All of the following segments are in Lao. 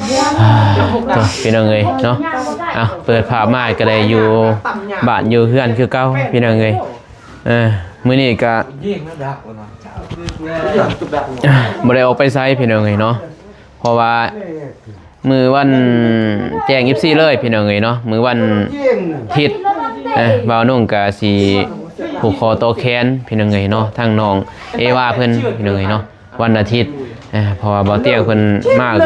ໂອ້ ພີ່ນ້ອງເອີຍເນາະ ເອົາ ເປີດພາບມາກໍໄດ້ຢູ່ບ້ານຢູ່ເຮືອນຄືເກົ່າ ພີ່ນ້ອງເອີຍ. ເອີ ມື້ນີ້ກໍ ບໍ່ໄດ້ອອກໄປໃສ ພີ່ນ້ອງເອີຍເນາະ ເພາະວ່າມື້ວັນ ແຈ້ງເອັຟຊີເລີຍ ພີ່ນ້ອງເອີຍເນາະ ມື້ວັນທິດ ເອີ ບ່າວນົງກະຊິຜູກຄໍຕໍ່ແຂນ ພີ່ນ້ອງເອີຍເນາະ ທາງນ້ອງເອວາເພິ່ນ ພີ່ນ້ອງເອີຍເນາະ ວັນອາທິດ ເອີ ເພາະວ່າບ່າວຕຽງເພິ່ນມາກະ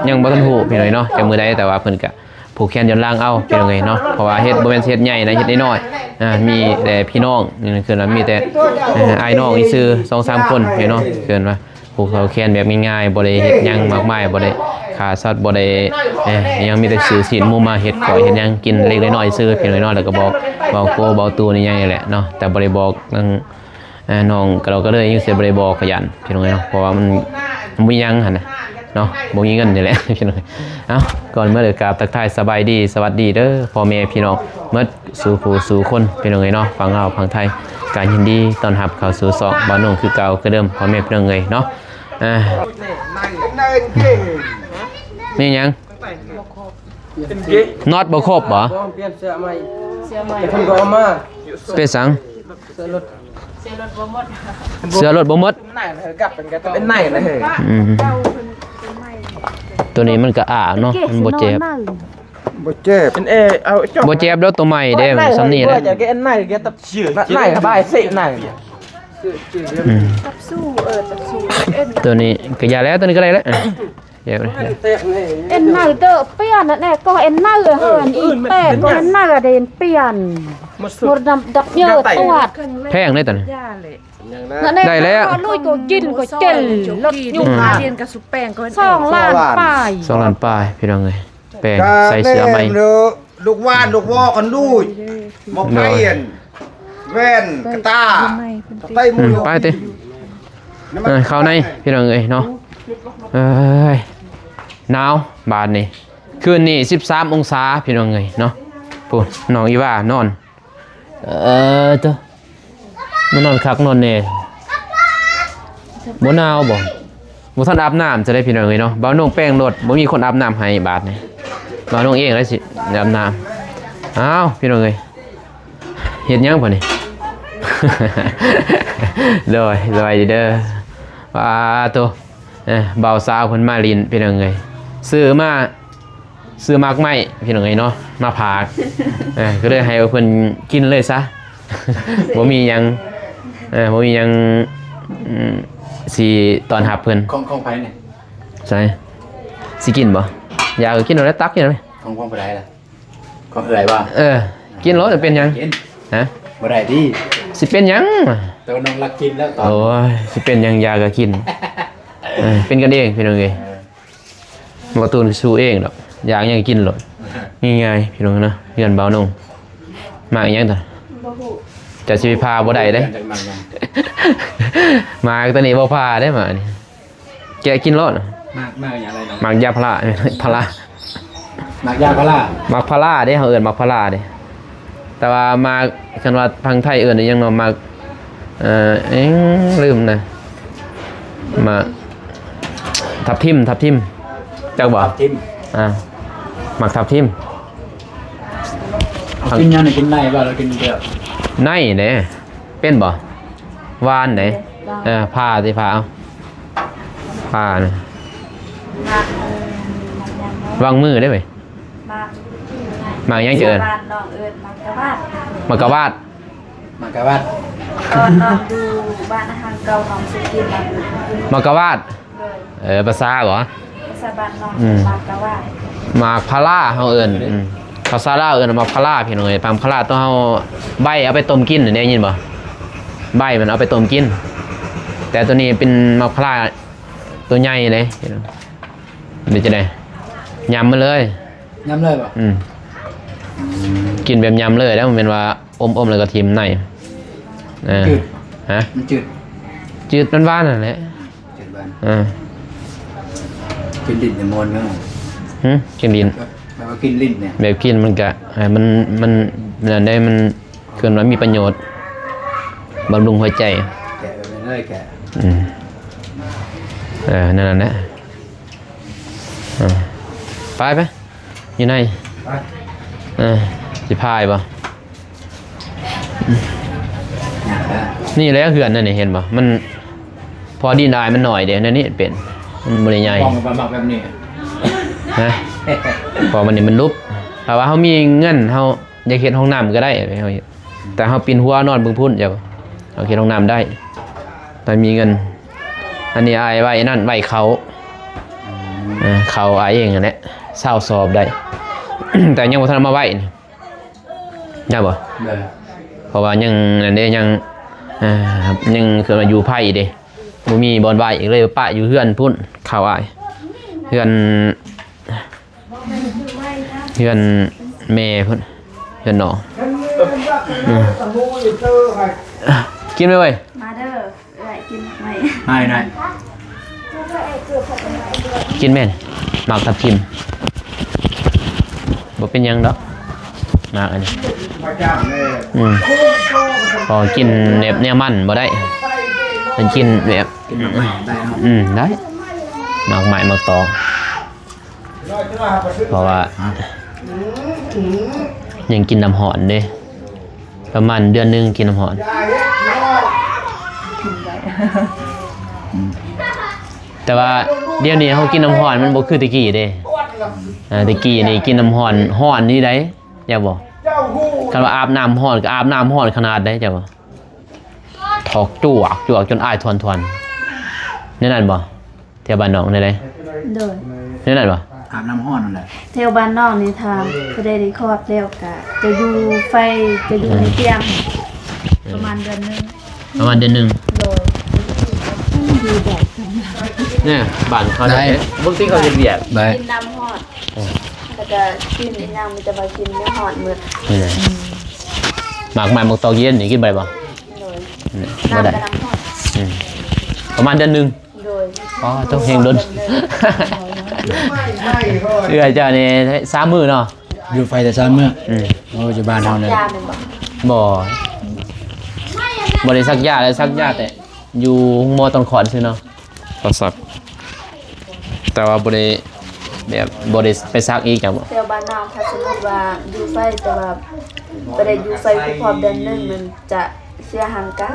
ຍັງບໍ່ທັນຮູ້ ພີ່ນ້ອງເອີຍເນາະ ຈະມື້ໃດ ແຕ່ວ່າເພິ່ນກະຜູກແຂນຍ້ອນຫຼັງເອົາ ພີ່ນ້ອງເອີຍເນາະ ເພາະວ່າເຮັດບໍ່ແມ່ນເຮັດໃຫຍ່ນະ ເຮັດນ້ອຍໆ ເອີ ມີແຕ່ພີ່ນ້ອງ ຄືວ່າມີແຕ່ ເອີ ອ້າຍນ້ອງຊື່ໆ ສອງສາມຄົນ ພີ່ນ້ອງ ຄືວ່າ ຜູກເຂົ້າແຂນແບບງ່າຍໆ ບໍ່ໄດ້ເຮັດຫຍັງມາກມາຍ ບໍ່ໄດ້ຂ້າສັດ ບໍ່ໄດ້ ເອີ ຫຍັງ ມີແຕ່ຊື້ຊີ້ນໝູມາເຮັດກ້ອຍເຮັດຫຍັງກິນເລັກໆນ້ອຍໆຊື່ ພີ່ນ້ອງເນາະ ແລ້ວກໍບອກເບົາໂກເບົາຕູນີ້ຫຍັງນີ້ແຫຼະເນາະ ແຕ່ບໍ່ໄດ້ບອກນາງ ເອີ ນ້ອງກະເລີກະເລີຍ ຍັງຊິບໍ່ໄດ້ບອກຂະຫຍັນ ພີ່ນ້ອງເນາະ ເພາະວ່າມັນ ມັນບໍ່ມີຫຍັງຫັ້ນນະເນາະ ບໍ່ມີເງິນນີ້ແຫຼະ ພີ່ນ້ອງ. ເອົ້າ ກ່ອນເໝິດກໍກາບທັກທາຍສະບາຍດີ ສະຫວັດດີເດີ ພໍ່ແມ່ພີ່ນ້ອງໝົດ ສູ່ຜູ້ສູ່ຄົນ ພີ່ນ້ອງເອີຍເນາະ ຝັ່ງລາວຝັ່ງໄທ ກໍຍິນດີຕ້ອນຮັບເຂົ້າສູ່ຊ່ອງບ່າວນົງຄືເກົ່າຄືເດີມ ພໍ່ແມ່ພີ່ນ້ອງເອີຍເນາະ. ອ່າ ມີຫຍັງ? ນັອດບໍ່ຄົບບໍ? ບໍ່ ປ່ຽນເສື້ອໃໝ່ ເສື້ອໃໝ່ ເພິ່ນກໍເອົາມາ ເປັນຫຍັງ? ເສື້ອລົດ ເສື້ອລົດບໍ່ໝົດ ເສື້ອລົດບໍ່ໝົດ ເປັນໃນນະເຮີຍ ອືມ ໂຕນີ້ມັນກໍອ້າເນາະ ມັນບໍ່ເຈັບ ບໍ່ເຈັບ ເປັນເອ ເອົາ ບໍ່ເຈັບດອກ ໂຕໃໝ່ເດ້ ສ່ຳນີ້ແຫຼະ ໃນສະບາຍເສະໃນ ອືມ ຕັບຊູ ເອີ ຕັບຊູ ເອັນ ໂຕນີ້ກໍຢ່າແລ້ວ ໂຕນີ້ກໍໄດ້ແລ້ວ ເອັນໃນເດີ ປ່ຽນແນ່ກໍເອັນໃນເຮີຍ ອີແປກໍເອັນໃນເດ້ ປ່ຽນ ໝົດນຳດັບເຍີຕວດ ແພງເດ້ໂຕນີ້ ໄດ້ແລ້ວ ລຸຍກໍກິນກໍເຈັນ ລົດຢູ່ ອືມ ອາດຽນກັບສຸແປງກໍ ສອງລ້ານປາຍ ສອງລ້ານປາຍ ພີ່ນ້ອງເອີຍ ແປງ ໃສ່ເສື້ອໃໝ່ ລູກຫວ່ານລູກວໍກັນລູກ ໝາກໄຜ່ ແວ່ນ ກະຕ່າ ໄປໝູ່ ອືມ ໄປຕິ ເອີ ເຂົ້າໃນ ພີ່ນ້ອງເອີຍເນາະ ເອີຍ ໜາວບາດນີ້ ຄືນນີ້ສິບສາມອົງສາ ພີ່ນ້ອງເອີຍເນາະ ພຸ້ນ ນ້ອງອີຫວ່ານອນ ເອີ ໂຕ ມານອນຄັກນອນແນ່ ບໍ່ໜາວບໍ? ບໍ່ທັນອາບນ້ຳຊະເດ້ ພີ່ນ້ອງເອີຍເນາະ ບ່າວນົງແປ້ງລົດ ບໍ່ມີຄົນອາບນ້ຳໃຫ້ບາດນີ້ ບ່າວນົງເອງລະຊິອາບນ້ຳ ອ້າວ ພີ່ນ້ອງເອີຍ ເຮັດຫຍັງບາດນີ້? ໂດຍ ສະບາຍດີເດີ ປາໂຕ ເອີ ບ່າວສາວເພິ່ນມາຫຼິ້ນ ພີ່ນ້ອງເອີຍ ຊື້ມາ ຊື້ໝາກໄມ້ ພີ່ນ້ອງເອີຍເນາະ ມາຝາກ ເອີ ກໍເລີຍໃຫ້ເພິ່ນກິນເລີຍຊະ ບໍ່ມີຫຍັງ ເອີ ບໍ່ມີຫຍັງ ອືມ ຊິຕ້ອນຮັບເພິ່ນ ຂອງ ຂອງໃຜນີ້? ໃສ ຊິກິນບໍ່? ຢາກກໍກິນເອົາແລ້ວ ຕັກກິນເອົາເລີຍ ຂອງ ຂອງຜູ້ໃດລະ? ຂອງເອື້ອຍບໍ່? ເອີ ກິນໂລດ ເປັນຫຍັງ? ກິນ ຮະ? ບໍ່ໄດ້ຕິ? ຊິເປັນຫຍັງ? ແຕ່ວ່ານ້ອງລັກກິນແລ້ວຕອນ ໂອ້ຍ ຊິເປັນຫຍັງ ຢາກກໍກິນ ເອີ ເປັນກັນເອງ ພີ່ນ້ອງເອີຍ ເອີ ບໍ່ຕູນຊິສູ້ເອງດອກ ຢາກຫຍັງກິນໂລດ ງ່າຍໆ ພີ່ນ້ອງເນາະ ເຮືອນບ່າວນົງ ໝາກຫຍັງຕະ? ບໍ່ຮູ້ ເຈົ້າຊິໄປຜ່າບໍ່ໄດ້ເດ້ ໝາກຕອນນີ້ບໍ່ຜ່າເດ້ ໝາກນີ້ ແກະກິນໂລດ ໝາກ ໝາກຫຍັງ? ໝາກຢາພາລາ ພາລາ ໝາກຢາພາລາ ໝາກພາລາເດ້ ເຮົາເອີ້ນໝາກພາລາເດ້ ແຕ່ວ່າໝາກ ຄັນວ່າທາງໄທເອີ້ນອີ່ຫຍັງເນາະ ໝາກ ເອີ ເອີ ລືມນະ ໝາກທັບທິມ ທັບທິມ ຈັກບໍ່? ທັບທິມ ອ່າ ໝາກທັບທິມ ເອົາກິນຫຍັງ? ກິນໃນບໍ່ ຫຼືກິນແບບ ໃນເດ້ ເປັນບໍ່? ຫວານເດ້ ເອີ ຜ່າຕິ ຜ່າເອົາ ຜ່ານະ ວາງມືໄດ້ເວີຍ ໝາກ ໝາກຫຍັງຈະເອີ້ນ? ບ້ານນ້ອງເອີ້ນໝາກກະວາດ ໝາກກະວາດ ໝາກກະວາດ ຕອນນ້ອງຢູ່ບ້ານນາຮັງເກົ່າ ນ້ອງຊິກິນໝາກ ໝາກກະວາດ ໂດຍ ເອີ ພາສາບໍ? ພາສາບ້ານນ້ອງ ອືມ ໝາກກະວາດ ໝາກພາລາເຮົາເອີ້ນ ອືມ ພາສາລາວເອີ້ນໝາກພາລາ ພີ່ນ້ອງເອີຍ ໝາກພາລາຕົວເຮົາໃບເອົາໄປຕົ້ມກິນ ໄດ້ຍິນບໍ່? ໃບມັນເອົາໄປຕົ້ມກິນ ແຕ່ຕົວນີ້ເປັນໝາກພາລາຕົວໃຫຍ່ເດ້ ເປັນຈັ່ງໃດ? ຍຳມາເລີຍ ຍຳເລີຍບໍ່? ອືມ ກິນແບບຍຳເລີຍ ແລ້ວບໍ່ແມ່ນວ່າອົມໆ ແລ້ວກໍຖິ້ມໃນ ເອີ ຈືດ ຮະ? ມັນຈືດ ຈືດຫວານໆ ນັ້ນແຫຼະ ຈືດຫວານ ເອີ ກິນດິນນີ້ມ່ວນເນາະ ຫື? ກິນດິນ ແບບວ່າກິນດິນນີ້ ແບບກິນມັນກະ ເອີ ມັນ ມັນນັ້ນໄດ໋ ມັນ ເອີ້ນວ່າມີປະໂຫຍດ ບຳລຸງຫົວໃຈ ແກະແບບນັ້ນເລີຍ ແກະ ອືມ ເອີ ນັ້ນແຫຼະ. ເອີ ໄປ ໄປ ຢູ່ໃນ ໄປ ເອີ ຊິພາຍບໍ່? ນີ້ແຫຼະເຮືອນນັ້ນນີ້ ເຫັນບໍ່? ມັນ ເພາະດິນອ້າຍມັນໜ້ອຍເດ້ ແນວນີ້ເປັນ ມັນບໍ່ໄດ້ໃຫຍ່ ໝາກແບບນີ້ ຮະ ເພາະມັນນີ້ມັນຫຼຸບ. ຖ້າວ່າເຮົາມີເງິນ ເຮົາຢາກເຮັດຫ້ອງນ້ຳກໍໄດ້ ເຮົາເຮັດ ແຕ່ເຮົາປິ່ນຫົວນອນເບິ່ງພຸ້ນ ເຈົ້າ ເຮົາເຮັດຫ້ອງນ້ຳໄດ້ ຖ້າມີເງິນ. ອັນນີ້ອ້າຍໄວ້ນັ້ນ ໄວ້ເຂົ້າ ອືມ ເອີ ເຂົ້າອ້າຍເອງຫັ້ນແຫຼະ ຊາວສອບໄດ້ ແຕ່ຍັງບໍ່ທັນເອົາມາໄວ້ນີ້ ໄດ້ບໍ່? ໄດ້ ເພາະວ່າຍັງນັ້ນເດ້ ຍັງ ເອີ ຍັງຄືວ່າຢູ່ໄພເດ້ ບໍ່ມີບ່ອນໄວ້ ເລີຍປະຢູ່ເຮືອນພຸ້ນ ເຂົ້າອ້າຍ ເຮືອນ ເຮືອນແມ່ພຸ້ນ ເຮືອນນ້ອງ ອືມ ກິນໄປເວີຍ ມາເດີ. ເອື້ອຍກິນໄມ້ ໃຫ້ໜ້ອຍ ກິນແມ່ນ ໝາກທັບທິມ ບໍ່ເປັນຫຍັງດອກ ໝາກອັນນີ້ ອືມ ພໍກິນແບບແນວມັນບໍ່ໄດ້ ມັນກິນແບບ ກິນໝາກໄມ້ໄດ້ເນາະ ອືມ ໄດ້ ໝາກໄມ້ໝາກຕອງ ເພາະວ່າຍັງກິນນ້ຳຮ້ອນເດ້ ປະມານເດືອນໜຶ່ງກິນນ້ຳຮ້ອນ ແຕ່ວ່າດຽວນີ້ເຮົາກິນນ້ຳຮ້ອນມັນບໍ່ຄືແຕ່ກີ້ເດ້ ອາ ແຕ່ກີ້ນີ້ກິນນ້ຳຮ້ອນ ຮ້ອນນີ້ໃດ ເຈົ້າບໍ່ ຄັນວ່າອາບນ້ຳຮ້ອນກໍອາບນ້ຳຮ້ອນຂະໜາດໃດ ເຈົ້າບໍ່ ຖອກຈວກຈວກຈົນອ້າຍທວນໆ ແນວນັ້ນບໍ່? ແຖວບ້ານນ້ອງແນວໃດ? ໂດຍ ແນວນັ້ນບໍ່? ອາບນ້ຳຮ້ອນນັ້ນແຫຼະ ແຖວບ້ານນ້ອງນີ້ ຖ້າຜູ້ໃດໄດ້ຄອດແລ້ວກະຈະຢູ່ໄຟ ຈະຢູ່ໃນຕຽງ ປະມານເດືອນໜຶ່ງ ປະມານເດືອນໜຶ່ງ ໂດຍ ແນ່ ບ້ານເຂົາໄດ້ ເບິ່ງຕິເຂົາເຮັດວຽກ ໄດ້ ກິນນ້ຳຮ້ອນ ເອີ ແລ້ວກະກິນອີ່ຫຍັງມີແຕ່ວ່າກິນແນວຮ້ອນໝົດ ນີ້ນະ ໝາກໄມ້ໝາກຕອກເຢັນນີ້ກິນໄດ້ບໍ່? ໂດຍ ນີ້ ບໍ່ໄດ້ ນ້ຳກະນ້ຳຮ້ອນ ອືມ ປະມານເດືອນໜຶ່ງ ໂດຍ ອໍ ຕ້ອງແຮງດົນ ເອື້ອຍເຈົ້ານີ້ສາມມື້ເນາະ ຢູ່ໄຟແຕ່ສາມມື້ ອືມ ໂອ້ ຢູ່ບ້ານເຮົານີ້ ສັກຢາແມ່ນບໍ່? ບໍ່ ບໍ່ໄດ້ສັກຢາເລີຍ ສັກຢາແຕ່ຢູ່ໂຮງໝໍຕອນຄອດຊື່ເນາະ ກໍສັກ ແຕ່ວ່າບໍ່ໄດ້ແບບ ບໍ່ໄດ້ໄປສັກອີກຫຍັງບໍ່? ແຖວບ້ານນ້ອງ ຖ້າສົມມຸດວ່າຢູ່ໄຟ ແຕ່ວ່າບໍ່ໄດ້ຢູ່ໄຟຄົບເດືອນໜຶ່ງ ມັນຈະເສຍຮ່າງກາຍ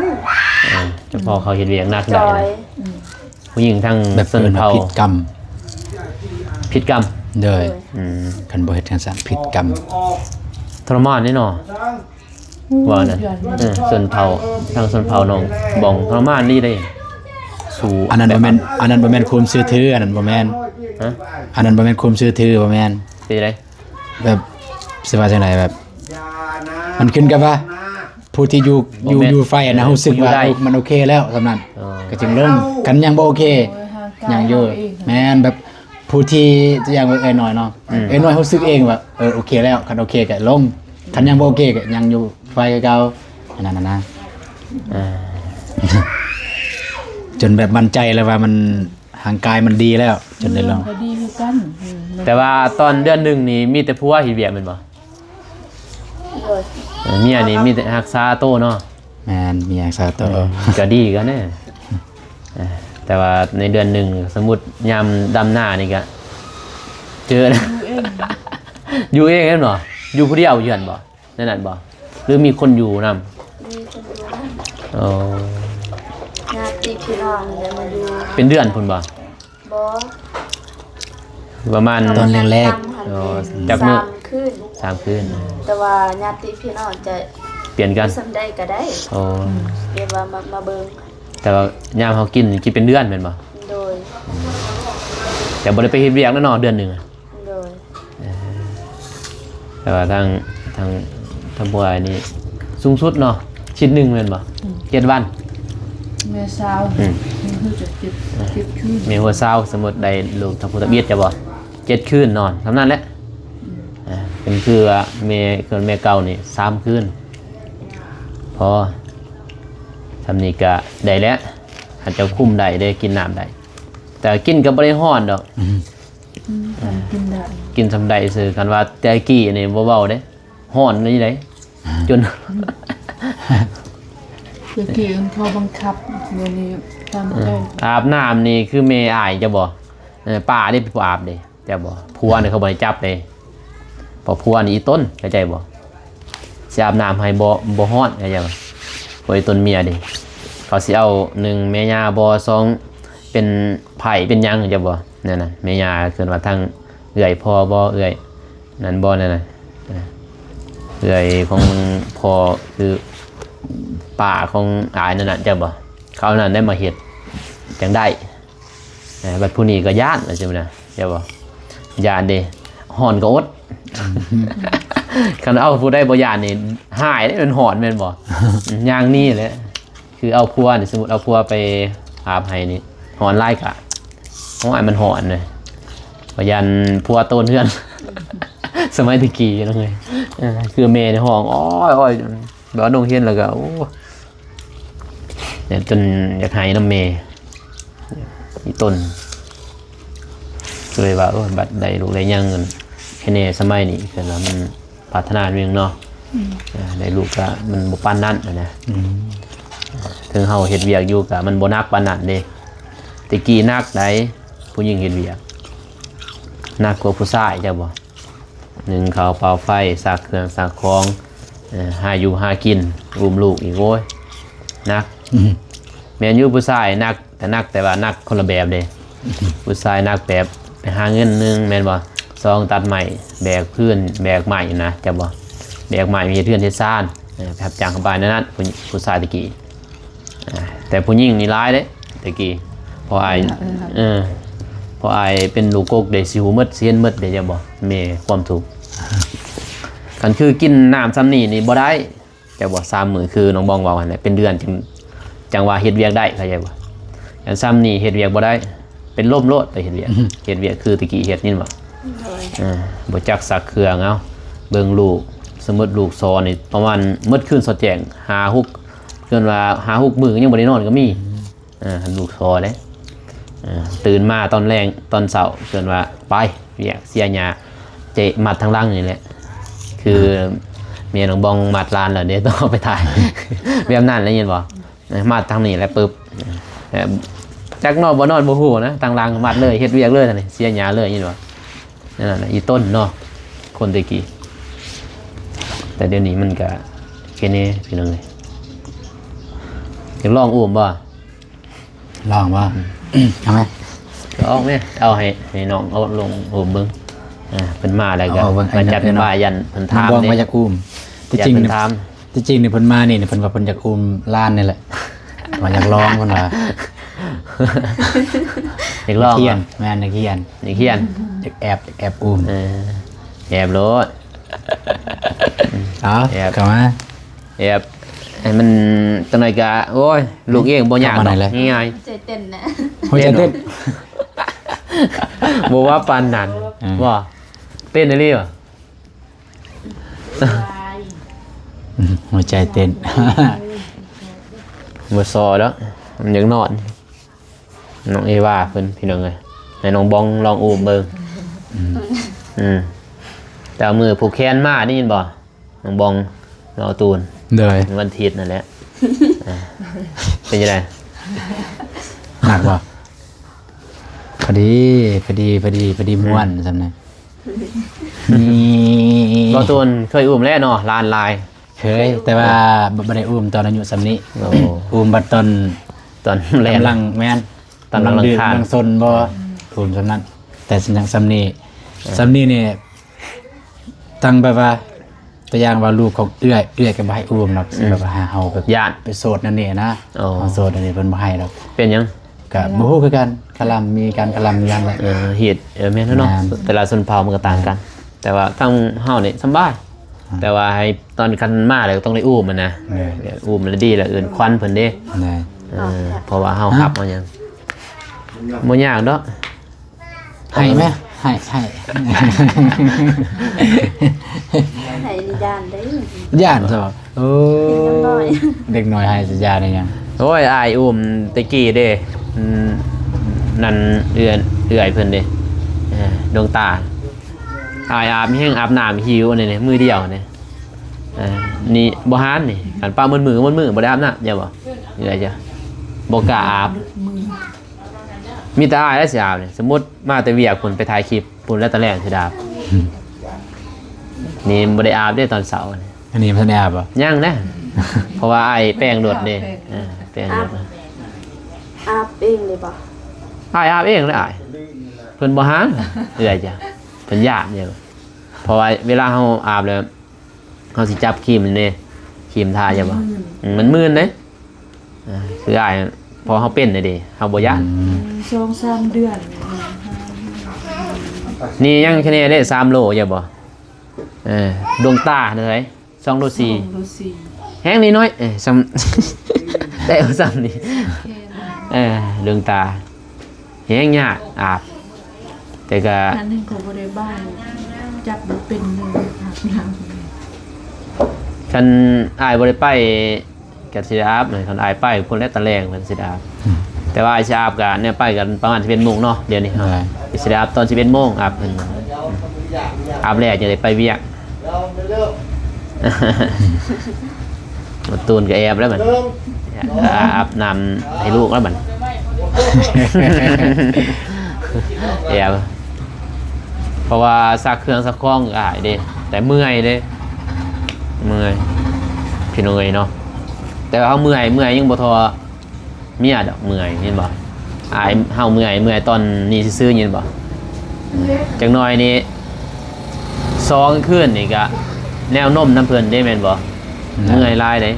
ອືມ ເພາະເຂົາເຮັດວຽກໜັກໄດ້ ອືມ ຜູ້ຍິງທາງ ແບບ ຊົນເຜົ່າ ເອີ້ນວ່າຜິດກຳ ຜິດກຳ ໂດຍ ໂດຍ ອືມ ຄັນບໍ່ເຮັດຈັ່ງຊັ້ນຜິດກຳ ທໍລະມານເດ້ເນາະ ວ່ານັ້ນ ເອີ ຊົນເຜົ່າ ທາງຊົນເຜົ່າໜອງບອງ ທໍລະມານອີ່ຫຼີເດ້ ສູ້ ອັນນັ້ນບໍ່ແມ່ນ ແບບ ອັນນັ້ນບໍ່ແມ່ນຄວາມເຊື່ອຖື ອັນນັ້ນບໍ່ແມ່ນ ຮະ ອັນນັ້ນບໍ່ແມ່ນຄວາມເຊື່ອຖື ບໍ່ແມ່ນ ເປັນໃດ? ແບບ ຊິວ່າຈັ່ງໃດ ແບບ ມັນຂຶ້ນກັບວ່າ ຜູ້ທີ່ຢູ່ ຢູ່ ຢູ່ໄຟຫັ້ນນະ ຮູ້ສຶກວ່າ ເອີ ມັນໂອເຄແລ້ວສ່ຳນັ້ນ ກໍຈຶ່ງລົງ ຄັນຍັງບໍ່ໂອເຄ ຍັງຢູ່ ແມ່ນ ແບບ ຜູ້ທີ່ ຢ່າງເອື້ອຍນ້ອຍເນາະ ອືມ ເອື້ອຍນ້ອຍຮູ້ສຶກເອງວ່າ ເອີ ໂອເຄແລ້ວ ຄັນໂອເຄກໍລົງ ຄັນຍັງບໍ່ໂອເຄກໍຍັງຢູ່ໄຟຄືເກົ່າ ອັນນັ້ນນະ ເອີ ຈົນແບບໝັ້ນໃຈແລ້ວວ່າມັນ ຮ່າງກາຍມັນດີແລ້ວ ຈົນໄດ້ລອງ ກໍດີຄືກັນ ອືມ ແຕ່ວ່າຕອນເດືອນໜຶ່ງນີ້ມີແຕ່ຜົວເຮັດວຽກແມ່ນບໍ່? ໂດຍ ເອີ ເມຍນີ້ມີແຕ່ຮັກສາໂຕເນາະ ແມ່ນ ເມຍຮັກສາໂຕ ເອີ ກໍດີກັນແດ່ ເອີ ແຕ່ວ່າໃນເດືອນໜຶ່ງ ສົມມຸດຍາມດຳນານີ້ກະເຈີ ຢູ່ເອງ ຢູ່ເອງແມ່ນບໍ່? ຢູ່ຜູ້ດຽວຢູ່ຫັ້ນບໍ່? ແນວນັ້ນບໍ່? ຫຼືມີຄົນຢູ່ນຳ? ມີຄົນຢູ່ນຳ ໂອ້ ຍາດຕິພີ່ນ້ອງແຫຼະມາຢູ່ ເປັນເດືອນພຸ້ນບໍ່? ບໍ່ ປະມານ ຕອນແລກໆ ໂອ້ ຈັກມື້? ສາມຄືນ ສາມຄືນ ແຕ່ວ່າຍາດຕິພີ່ນ້ອງຈະປ່ຽນກັນ ຢູ່ສ່ຳໃດກໍໄດ້ ໂອ້ ແບບວ່າມາ ມາເບິ່ງ ແຕ່ວ່າຍາມເຮົາກິນ ກິນເປັນເດືອນແມ່ນບໍ່? ໂດຍ ອືມ ແຕ່ບໍ່ໄດ້ໄປເຮັດວຽກນະເນາະ ເດືອນໜຶ່ງ ໂດຍ ເອີ ແຕ່ວ່າທາງ ທາງ ທາງຜູ້ອ້າຍນີ້ສູງສຸດເນາະ ຊິດໜຶ່ງແມ່ນບໍ່? ອືມ ເຈັດວັນ ແມ່ຊາວ ອືມ ແມ່ຮູ້ຈັກເຈັດ ເຈັດຄືນ ແມ່ຫົວຊາວ ສົມມຸດໄດ້ລູກທຳອິດ ທຳອິດຈະບໍ່? ເຈັດຄືນນອນ ສ່ຳນັ້ນແຫຼະ ອືມ ເປັນຄືວ່າແມ່ ເປັນແມ່ເກົ່ານີ້ສາມຄືນ ພໍ ສ່ຳນີ້ກະໄດ້ແລ້ວ ຄັນເຈົ້າຄຸມໄດ້ເດ້ ກິນນ້ຳໄດ້ ແຕ່ກິນກໍບໍ່ໄດ້ຮ້ອນດອກ ອືມ ອືມ ກິນໄດ້ ກິນສ່ຳໃດຊື່ ຄັນວ່າແຕ່ກີ້ນີ້ບໍ່ເວົ້າເດ້ ຮ້ອນນີ້ໃດ ຈົນ ແຕ່ກີ້ເຂົາບັງຄັບ ດຽວນີ້ຕາມໃຈ ອືມ ອາບນ້ຳນີ້ຄືແມ່ອ້າຍເຈົ້າບໍ່? ເອີ ປ້າເດ້ເປັນຜູ້ອາບເດ້ ເຈົ້າບໍ່? ຜົວນີ້ເຂົາບໍ່ໃຫ້ຈັບເດ້ ເພາະຜົວນີ້ອີ່ຕົນ ເຂົ້າໃຈບໍ່? ຊິອາບນ້ຳໃຫ້ບໍ່ ບໍ່ຮ້ອນ ເຂົ້າໃຈບໍ່? ຜົວອີ່ຕົນເມຍເດ້ ເຂົາຊິເອົາໜຶ່ງແມ່ຍ່າບໍ່ ສອງເປັນໃພ້ເປັນຫຍັງ ເຈົ້າບໍ່? ນັ້ນນະ ແມ່ຍ່າເອີ້ນວ່າທາງເອື້ອຍພໍ່ບໍ່ ເອື້ອຍນັ້ນບໍ່ ນັ້ນນະ ເອື້ອຍຂອງພໍ່ ຄືປ້າຂອງອ້າຍນັ້ນນະ ເຈົ້າບໍ່? ເຂົານັ້ນໄດ້ມາເຮັດ ຈັ່ງໄດ້ ເອີ ບັດຜູ້ນີ້ກໍຢ້ານວ່າຊັ້ນນະ ເຈົ້າບໍ່? ຢ້ານເດ້ ຮ້ອນກໍອົດ ຄັນເອົາຜູ້ໃດບໍ່ຢ້ານນີ້ ຮ້າຍເດ້ ມັນຮ້ອນແມ່ນບໍ່? ຢ່າງນີ້ແຫຼະ ຄືເອົາຜົວນີ້ ສົມມຸດເອົາຜົວໄປອາບໃຫ້ນີ້ ຮ້ອນຫຼາຍກະ ໂອ້ຍ ມັນຮ້ອນເດ້ ກໍຢ້ານຜົວໂຕນເຮືອນ ສະໄໝແຕ່ກີ້ເນາະເອີຍ ເອີ ຄືແມ່ນີ້ຮ້ອງ ໂອ້ຍ ໂອ້ຍ ແບບວ່ານ້ອງເຫັນແລ້ວກໍ ໂອ້ ແບບຈົນຢາກໄຫ້ນຳແມ່ ອີ່ຕົນ ກໍເລີຍວ່າ ໂອ້ ບັດໄດ້ລູກໄດ້ຫຍັງ ແນວສະໄໝນີ້ ເພິ່ນວ່າມັນພັດທະນາໜຶ່ງເນາະ ອືມ ເອີ ໄດ້ລູກກໍມັນບໍ່ປານນັ້ນນະ ອືມ ເຖິງເຮົາເຮັດວຽກຢູ່ກໍມັນບໍ່ໜັກປານນັ້ນເດ້ ແຕ່ກີ້ໜັກໃດ໋ ຜູ້ຍິງເຮັດວຽກ ໜັກກວ່າຜູ້ຊາຍ ເຈົ້າບໍ່? ໜຶ້ງເຂົ້າ ເປົ່າໄຟ ຊັກເຄື່ອງຊັກຂອງ ເອີ ຫາຢູ່ຫາກິນ ອຸ້ມລູກອີກ ໂອ້ຍ ໜັກ ອືມ ແມ່ນຢູ່ຜູ້ຊາຍໜັກ ແຕ່ໜັກ ແຕ່ວ່າໜັກຄົນລະແບບເດ້ ຜູ້ຊາຍໜັກແບບໄປຫາເງິນໜຶ່ງແມ່ນບໍ່ ສອງຕັດໄມ້ ແບກພື້ນ ແບກໄມ້ນະ ເຈົ້າບໍ່? ແບກໄມ້ໄປເຮັດເຮືອນເຮັດຊານ ເອີ ໄປຮັບຈ້າງຂາຍແນວນັ້ນ ຜູ້ ຜູ້ຊາຍແຕ່ກີ້ ອ່າ ແຕ່ຜູ້ຍິງນີ້ຫຼາຍເດ້ ແຕ່ກີ້ ເພາະອ້າຍ ເອີ ເອີ ເອີ ເພາະອ້າຍເປັນລູກກົກເດ້ ຊິຮູ້ໝົດ ຊິເຫັນໝົດເດ້ ເຈົ້າບໍ່? ແມ່ຄວາມທຸກ ຄັນຄືກິນນ້ຳຊ່ຳນີ້ນີ້ບໍ່ໄດ້ ເຈົ້າບໍ່? ສາມມື້ ຄືນ້ອງບອງເວົ້າຫັ້ນແຫຼະ ເປັນເດືອນຈຶ່ງ ຈັ່ງວ່າເຮັດວຽກໄດ້ ເຂົ້າໃຈບໍ່? ຄັນຊ່ຳນີ້ເຮັດວຽກບໍ່ໄດ້ ເປັນລົມໂລດໄປເຮັດວຽກ ເຮັດວຽກຄືແຕ່ກີ້ເຮັດ ຍິນບໍ່? ໂດຍ ເອີ ບໍ່ຈັກຊັກເຄື່ອງ ເອົາ ເບິ່ງລູກ ສົມມຸດລູກຊໍນີ້ ປະມານໝົດຄືນສອດແຈ້ງ ຫ້າຫົກ ເອີ້ນວ່າ ຫ້າຫົກມື້ຍັງບໍ່ໄດ້ນອນກໍມີ ເອີ ລູກຊໍເດ້ ເອີ ຕື່ນມາຕອນແລງ ຕອນເຊົ້າ ເອີ້ນວ່າ ໄປວຽກ ເສຍຫຍ້າ ເຈະມັດທາງຫຼັງນີ້ແຫຼະ ຄືແມ່ນ້ອງບອງມັດຫຼານແລ້ວເດ້ ຕ້ອງເອົາໄປຖ່າຍ ແບບນັ້ນແຫຼະ ຍິນບໍ່? ມັດທາງນີ້ແຫຼະ ປຶບ ແບບຈັກນອນບໍ່ນອນບໍ່ຮູ້ນະ ທາງຫຼັງມັດເລີຍ ເຮັດວຽກເລີຍ ເສຍຫຍ້າເລີຍ ຍິນບໍ່? ນັ້ນນະ ອີ່ຕົນເນາະ ຄົນແຕ່ກີ້ ແຕ່ດຽວນີ້ມັນກະເຄເນ ພີ່ນ້ອງເອີຍ ຢາກລອງອຸ້ມບໍ່? ລອງບໍ່? ເອົາໄໝ? ລອງແມ ເອົາໃຫ້ ໃຫ້ນ້ອງເອົາລົງອຸ້ມເບິ່ງ ອ່າ ເພິ່ນມາແລ້ວກໍ ເອົາເບິ່ງ ມາຈັດ ເອົາເບິ່ງ ວ່າຢ້ານເພິ່ນຖາມ ນ້ອງບອງ ເດ້ ວ່າຢາກອຸ້ມ ທີ່ຈິງ ຢ້ານເພິ່ນຖາມ ທີ່ຈິງນີ້ເພິ່ນມານີ້ ເພິ່ນວ່າເພິ່ນຢາກອຸ້ມຫຼານນີ້ແຫຼະ ວ່າຢາກລອງ ເພິ່ນວ່າ ຢາກລອງ ຢາກຮຽນ ແມ່ນ ຢາກຮຽນ ຢາກຮຽນ ຢາກແອບ ຢາກແອບອຸ້ມ ເອີ ແອບໂລດ ເອົາ ແອບ ເຂົ້າມາ ແອບໃຫ້ມັນ ຈັ່ງໃດກະ ໂອ້ຍ ລູກເອງບໍ່ຍາກດອກ ງ່າຍໆ ໃຈເຕັ້ນນະ ຫົວໃຈເຕັ້ນ ບໍ່ວ່າປານນັ້ນ ອືມ ບໍ່ ເຕັ້ນອີ່ຫຼີບໍ່? ຫົວໃຈເຕັ້ນ ບໍ່ຊໍດອກ ມັນຢາກນອນ ນ້ອງເອວາເພິ່ນ ພີ່ນ້ອງເອີຍ ໃຫ້ນ້ອງບອງລອງອຸ້ມເບິ່ງ ອືມ ອືມ ແຕ່ມື້ຜູກແຂນມາ ໄດ້ຍິນບໍ່? ນ້ອງບອງ ນ້ອງອາຕູນ ໂດຍ ວັນທິດນັ້ນແຫຼະ ເປັນຈັ່ງໃດ? ໜັກບໍ່? ພໍດີ ພໍດີ ພໍດີ ພໍດີ ອືມ ມ່ວນຊ່ຳນັ້ນ ນີ້ ບໍ່ຕູນເຄີຍອຸ້ມແລ້ວເນາະ ຫຼານຫຼາຍ ເຄີຍ ແຕ່ວ່າບໍ່ ບໍ່ໄດ້ອຸ້ມຕອນອາຍຸຊ່ຳນີ້ ໂອ້ ອຸ້ມບັດຕອນ ຕອນແລ່ນ ກຳລັງ ແມ່ນ ຕອນກຳລັງ ກຳລັງດື້ ກຳລັງຊົນບໍ່ ອືມ ອຸ້ມຊ່ຳນັ້ນ ແຕ່ຊ່ຳນີ້ ເອີ ຊ່ຳນີ້ນີ້ ຕັ້ງແບບວ່າ ຕົວຢ່າງວ່າລູກຂອງເອື້ອຍ ເອື້ອຍກໍບໍ່ໃຫ້ອຸ້ມດອກ ອືມ ແບບວ່າເຮົາແບບ ຢ້ານ ໄປໂສດນັ້ນນີ້ນະ ໂອ້ ເຮົາໂສດອັນນີ້ເພິ່ນບໍ່ໃຫ້ດອກ ເປັນຫຍັງ? ກໍບໍ່ຮູ້ຄືກັນ ຄະລຳ ມີການຄະລຳຢູ່ຫັ້ນແຫຼະ ເອີ ເຮັດ ເອີ ແມ່ນແລ້ວເນາະ ແມ່ນ ແຕ່ລະຊົນເຜົ່າມັນກໍຕ່າງກັນ ແຕ່ວ່າທາງເຮົານີ້ສຳບາຍ ອ່າ ແຕ່ວ່າໃຫ້ຕອນຄັນມາແລ້ວຕ້ອງໄດ້ອຸ້ມຫັ້ນນະ ແມ່ນ ອຸ້ມແລ້ວດີແລ້ວເອີ້ນຂວັນເພິ່ນເດ້ ແມ່ນ ເອີ ເພາະວ່າເຮົາຮັບເອົາຫຍັງ ບໍ່ຍາກດອກ ໃຫ້ແມ ໃຫ້ ໃຫ້ ໃຫ້ຢ້ານເດ້ ຢ້ານຊະ ໂອ້ ເດັກນ້ອຍ ເດັກນ້ອຍໃຫ້ຊິຢ້ານອີ່ຫຍັງ ໂອ້ຍ ອ້າຍອຸ້ມແຕ່ກີ້ເດ້ ອືມ ນັ້ນເອື້ອຍ ເອື້ອຍເພິ່ນເດ້ ເອີ ດວງຕາ ອ້າຍອາບແຮງ ອາບນ້ຳຫິວອັນນີ້ ມື້ດຽວນີ້ ເອີ ນີ້ບໍ່ຫານນີ້ ຄັນປະໝົດມື້ໝົດມື້ບໍ່ໄດ້ອາບນ້ຳ ຢ່າບໍ່ ເອື້ອຍຈ້ະ ບໍ່ກ້າອາບ ມີແຕ່ອ້າຍແຫຼະຊິອາບນີ້ ສົມມຸດມາແຕ່ວຽກພຸ້ນ ໄປຖ່າຍຄລິບ ພຸ້ນແຫຼະຕອນແລງຊິໄດ້ອາບ. ນີ້ບໍ່ໄດ້ອາບເດ້ຕອນເຊົ້ານີ້. ອັນນີ້ຍັງບໍ່ທັນໄດ້ອາບບໍ່? ຍັງນະ ເພາະວ່າອ້າຍແປງລົດເດ້. ເອີ ແປງລົດ. ອາບເອງເລີຍບໍ່? ອ້າຍອາບເອງເລີຍອ້າຍ. ເພິ່ນບໍ່ຫາເອື້ອຍຈ້ະ ເພິ່ນຢ້ານຢູ່. ເພາະວ່າເວລາເຮົາອາບແລ້ວ ເຮົາຊິຈັບຄຣີມນີ້ເດ້ ຄຣີມທາຢ່າບໍ່? ມັນມື່ນເດ້. ເອີ ຄືອ້າຍ ເພາະເຮົາເປັນເດ້ ເຮົາບໍ່ຢ້ານ. ອືມ ສອງສາມເດືອນ. ນີ້ຍັງແຄ່ນີ້ເດ້ ສາມໂລຢ່າບໍ່? ເອີ ດວງຕາເທົ່າໃດ? ສອງໂລສີ່. ສອງໂລສີ່. ແຮງນິດໜ້ອຍ ເອີ ສ່ຳ ແຕ່ວ່າສ່ຳນີ້. ໂອເຄ. ເອີ ດວງຕາ ແຮງຍາກອາບ ແຕ່ກະ ອັນນີ້ກໍບໍ່ໄດ້ບ້ານ ຈັບບໍ່ເປັນເລີຍອາບນ້ຳ. ຄັນອ້າຍບໍ່ໄດ້ໄປ ກະຊິໄດ້ອາບ. ຄັນອ້າຍໄປພຸ້ນແຫຼະຕອນແລງເພິ່ນຊິໄດ້ອາບ. ອືມ ແຕ່ວ່າອ້າຍຊິອາບກະແນວໄປກັນປະມານສິບເອັດໂມງເນາະ. ດຽວນີ້ເຮົາ ໄດ້ ຊິໄດ້ອາບຕອນສິບເອັດໂມງ ອາບເພິ່ນ ອາບແລ້ວຈຶ່ງໄດ້ໄປວຽກ. ມາຕູນກໍແອບແລ້ວບັດ ອາບນ້ຳໃຫ້ລູກແລ້ວບັດ ແອບ. ເພາະວ່າຊັກເຄື່ອງຊັກຂອງກໍອາຍເດ້ ແຕ່ເມື່ອຍເດ້ ເມື່ອຍ ພີ່ນ້ອງເອີຍເນາະ. ແຕ່ວ່າເຮົາເມື່ອຍ ເມື່ອຍຍັງບໍ່ທໍ່ ເມຍດອກເມື່ອຍ ເຫັນບໍ່? ອ້າຍເຮົາເມື່ອຍ ເມື່ອຍຕອນນີ້ຊື່ໆ ເຫັນບໍ່? ຈັກໜ້ອຍນີ້ ສອງຄືນນີ້ກະແນວນົມນຳເພິ່ນເດ້ ແມ່ນບໍ່? ແມ່ນ. ເມື່ອຍຫຼາຍເດ້.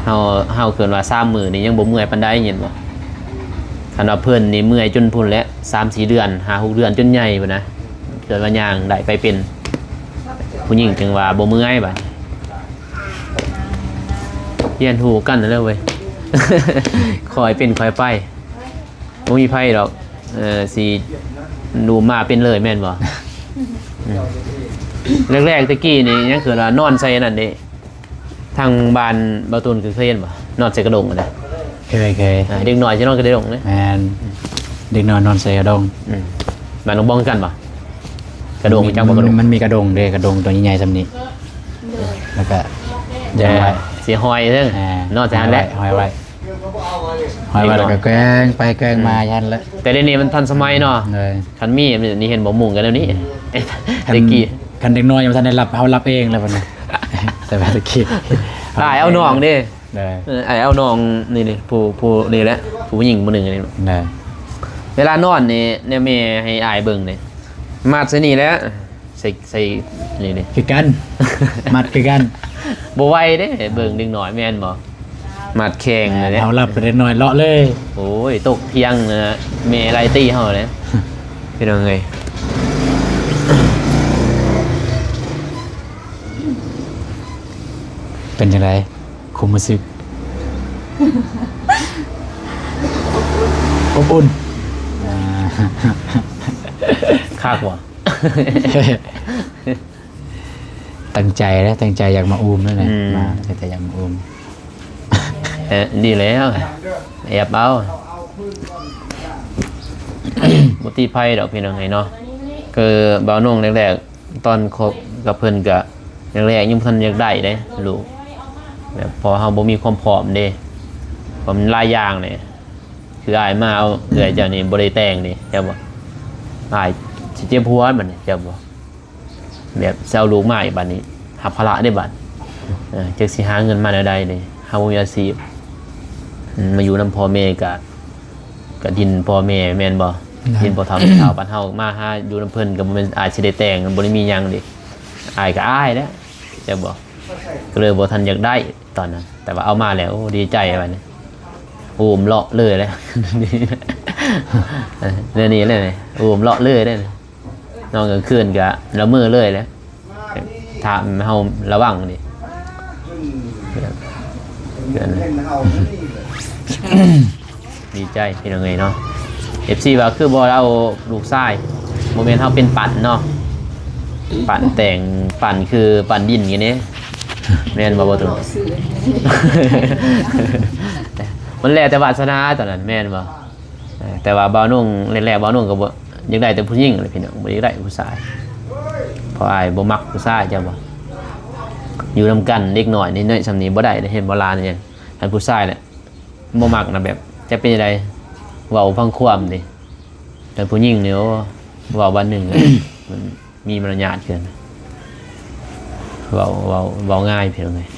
ເຮົາ ເຮົາເກີນວ່າສາມມື້ນີ້ຍັງບໍ່ເມື່ອຍປານໃດ ເຫັນບໍ່? ຄັນວ່າເພິ່ນນີ້ເມື່ອຍຈົນພຸ້ນແຫຼະ ສາມສີ່ເດືອນ ຫ້າຫົກເດືອນ ຈົນໃຫຍ່ພຸ້ນນະ ເກີນວ່າຍ່າງໄດ້ໄປເປັນ ຜູ້ຍິງຈຶ່ງວ່າບໍ່ເມື່ອຍບາດ. ຮຽນຮູ້ກັນຫັ້ນແຫຼະເວີຍ ຄ່ອຍເປັນຄ່ອຍໄປ ບໍ່ມີໃຜດອກ ເອີ ຊິໜູມມາເປັນເລີຍແມ່ນບໍ່? ອືມ ແລກໆແຕ່ກີ້ນີ້ຍັງຄືວ່ານອນໃສ່ອັນນັ້ນເດ້ ທາງບ້ານບ່າວຕູນຄືເຄີຍເຫັນບໍ່? ນອນໃສ່ກະດົງຫັ້ນນະ. ເຄີຍ ເຄີຍ. ອ່າ ເດັກນ້ອຍຊິນອນກັບກະດົງເດ້. ແມ່ນ ເດັກນ້ອຍນອນໃສ່ກະດົງ. ອືມ ບ້ານນ້ອງບອງຄືກັນບໍ່? ກະດົງ ມັນ ຈັກບໍ່ກະດົງ? ມັນ ມັນມີກະດົງເດ້ ກະດົງຕົວໃຫຍ່ໆສ່ຳນີ້ ແລ້ວກະຢາງໄວ້ ຊິຫ້ອຍເທິງ ອ່າ ນອນໃສ່ຫັ້ນແຫຼະ ຫ້ອຍໄວ້ ຫ້ອຍໄວ້ ແລ້ວກໍແກວ່ງໄປແກວ່ງມາ ອືມ ຫັ້ນແຫຼະ. ແຕ່ດຽວນີ້ມັນທັນສະໄໝເນາະ. ເອີ ຄັນມີອັນນີ້ເຫັນບໍ່ ມຸງກັນແນວນີ້. ອືມ ແຕ່ກີ້ ຄັນເດັກນ້ອຍຍັງບໍ່ທັນໄດ້ລັບ ເຮົາລັບເອງແລ້ວບັດນີ້ ແຕ່ວ່າແຕ່ກີ້ ອ້າຍເອົານ້ອງເດ້. ເອີ ອ້າຍເອົານ້ອງນີ້ ຜູ້ ຜູ້ນີ້ແຫຼະ ຜູ້ຍິງຜູ້ໜຶ່ງນີ້. ເວລານອນນີ້ ແນວແມ່ໃຫ້ອ້າຍເບິ່ງນີ້ ມັດໃສ່ນີ້ແຫຼະ ໃສ່ ໃສ່ນີ້ເດ້ ຄືກັນ ມັດຄືກັນ ບໍ່ໄຫວເດ້. ເບິ່ງເດັກນ້ອຍແມ່ນບໍ່ ມັດແຂງເດ້ ເຮົາລັບໄປເດັກນ້ອຍເລາະເລີຍ. ໂອ້ຍ ຕົກທຽງນະ ແມ່ໄລ່ຕີເຮົາເດ້ ພີ່ນ້ອງເອີຍ. ເປັນຈັ່ງໃດ ຄວາມຮູ້ສຶກ? ອົບອຸ່ນ ອ່າ ຄັກບໍ່? ຕັ້ງໃຈເດ້ ຕັ້ງໃຈຢາກມາອູ້ມນັ້ນແຫຼະ. ອືມ ມາ ຕັ້ງໃຈຢາກມາອູ້ມ. ເອີ ດີແລ້ວ ແອບເອົາ ບໍ່ຕິໃຜດອກ ພີ່ນ້ອງເອີຍເນາະ. ຄືບ່າວນົງແລກໆ ຕອນຄົບກັບເພິ່ນກະແລກໆຍັງບໍ່ທັນຢາກໄດ້ເດ້ລູກ ແບບເພາະເຮົາບໍ່ມີຄວາມພ້ອມເດ້ ເພາະມັນຫຼາຍຢ່າງເດ້. ຄືອ້າຍມາເອົາເອື້ອຍເຈົ້ານີ້ບໍ່ໄດ້ແຕ່ງເດ້ ເຈົ້າບໍ່? ອ້າຍຊິເຈັບຫົວບັດນີ້ ເຈົ້າບໍ່? ແບບຊິເອົາລູກມາອີກບັດນີ້ ຮັບພາລະເດ້ບັດ. ເອີ ຈັກຊິຫາເງິນມາແນວໃດເດ້ ເຮົາບໍ່ມີອາຊີບ ອືມ ມາຢູ່ນຳພໍ່ແມ່ກະ ກະດິນພໍ່ແມ່ແມ່ນບໍ່? ດິນພໍ່ເຖົ້າແມ່ເຖົ້າ ບັດເຮົາມາຫາຢູ່ນຳເພິ່ນກະບໍ່ແມ່ນອາດຊິໄດ້ແຕ່ງ ບໍ່ໄດ້ມີຫຍັງເດ້. ອາຍກະອາຍແຫຼະ ເຈົ້າບໍ່? ກະເລີຍບໍ່ທັນຢາກໄດ້ຕອນນັ້ນ ແຕ່ວ່າເອົາມາແລ້ວ ໂອ້ ດີໃຈບັດນີ້ ອູ້ມເລາະເລີຍແຫຼະ. ແນວນີ້ແຫຼະ ອູ້ມເລາະເລີຍເດ້. ນອນກາງຄືນກະລະເມີເລີຍແຫຼະ ຖ້າເຮົາລະວັງນີ້. ດີໃຈພີ່ນ້ອງເອີຍເນາະ. ເອັຟຊີວ່າຄືບໍ່ເອົາລູກຊາຍ ບໍ່ແມ່ນເຮົາເປັນປັ້ນເນາະ ປັ້ນແຕ່ງ ປັ້ນຄືປັ້ນດິນນີ້ເດ້ ແມ່ນບໍ່ ບໍ່ໂຕ? ມັນແລ້ວແຕ່ວາສະໜາຕອນນັ້ນແມ່ນບໍ່? ເອີ ແຕ່ວ່າບ່າວນົງ ແລກໆບ່າວນົງກໍບໍ່ຢາກໄດ້ແຕ່ຜູ້ຍິງແຫຼະພີ່ນ້ອງ ບໍ່ຢາກໄດ້ຜູ້ຊາຍ ເພາະອ້າຍບໍ່ມັກຜູ້ຊາຍ ເຈົ້າບໍ່? ຢູ່ນຳກັນເດັກນ້ອຍນ້ອຍສ່ຳນີ້ບໍ່ໄດ້ເດ້ ເຫັນບໍ່ຫຼານຫຍັງ ຄັນຜູ້ຊາຍແຫຼະ ບໍ່ມັກນະ ແບບຈະເປັນຈັ່ງໃດ ເວົ້າຟັງຄວາມເດ້. ແຕ່ຜູ້ຍິງນີ້ ໂອ້ ເວົ້າວັນໜຶ່ງ ມັນມີມາລະຍາດເກີນ ເວົ້າ ເວົ້າ ເວົ້າງ່າຍ ພີ່ນ້ອງເອີຍ.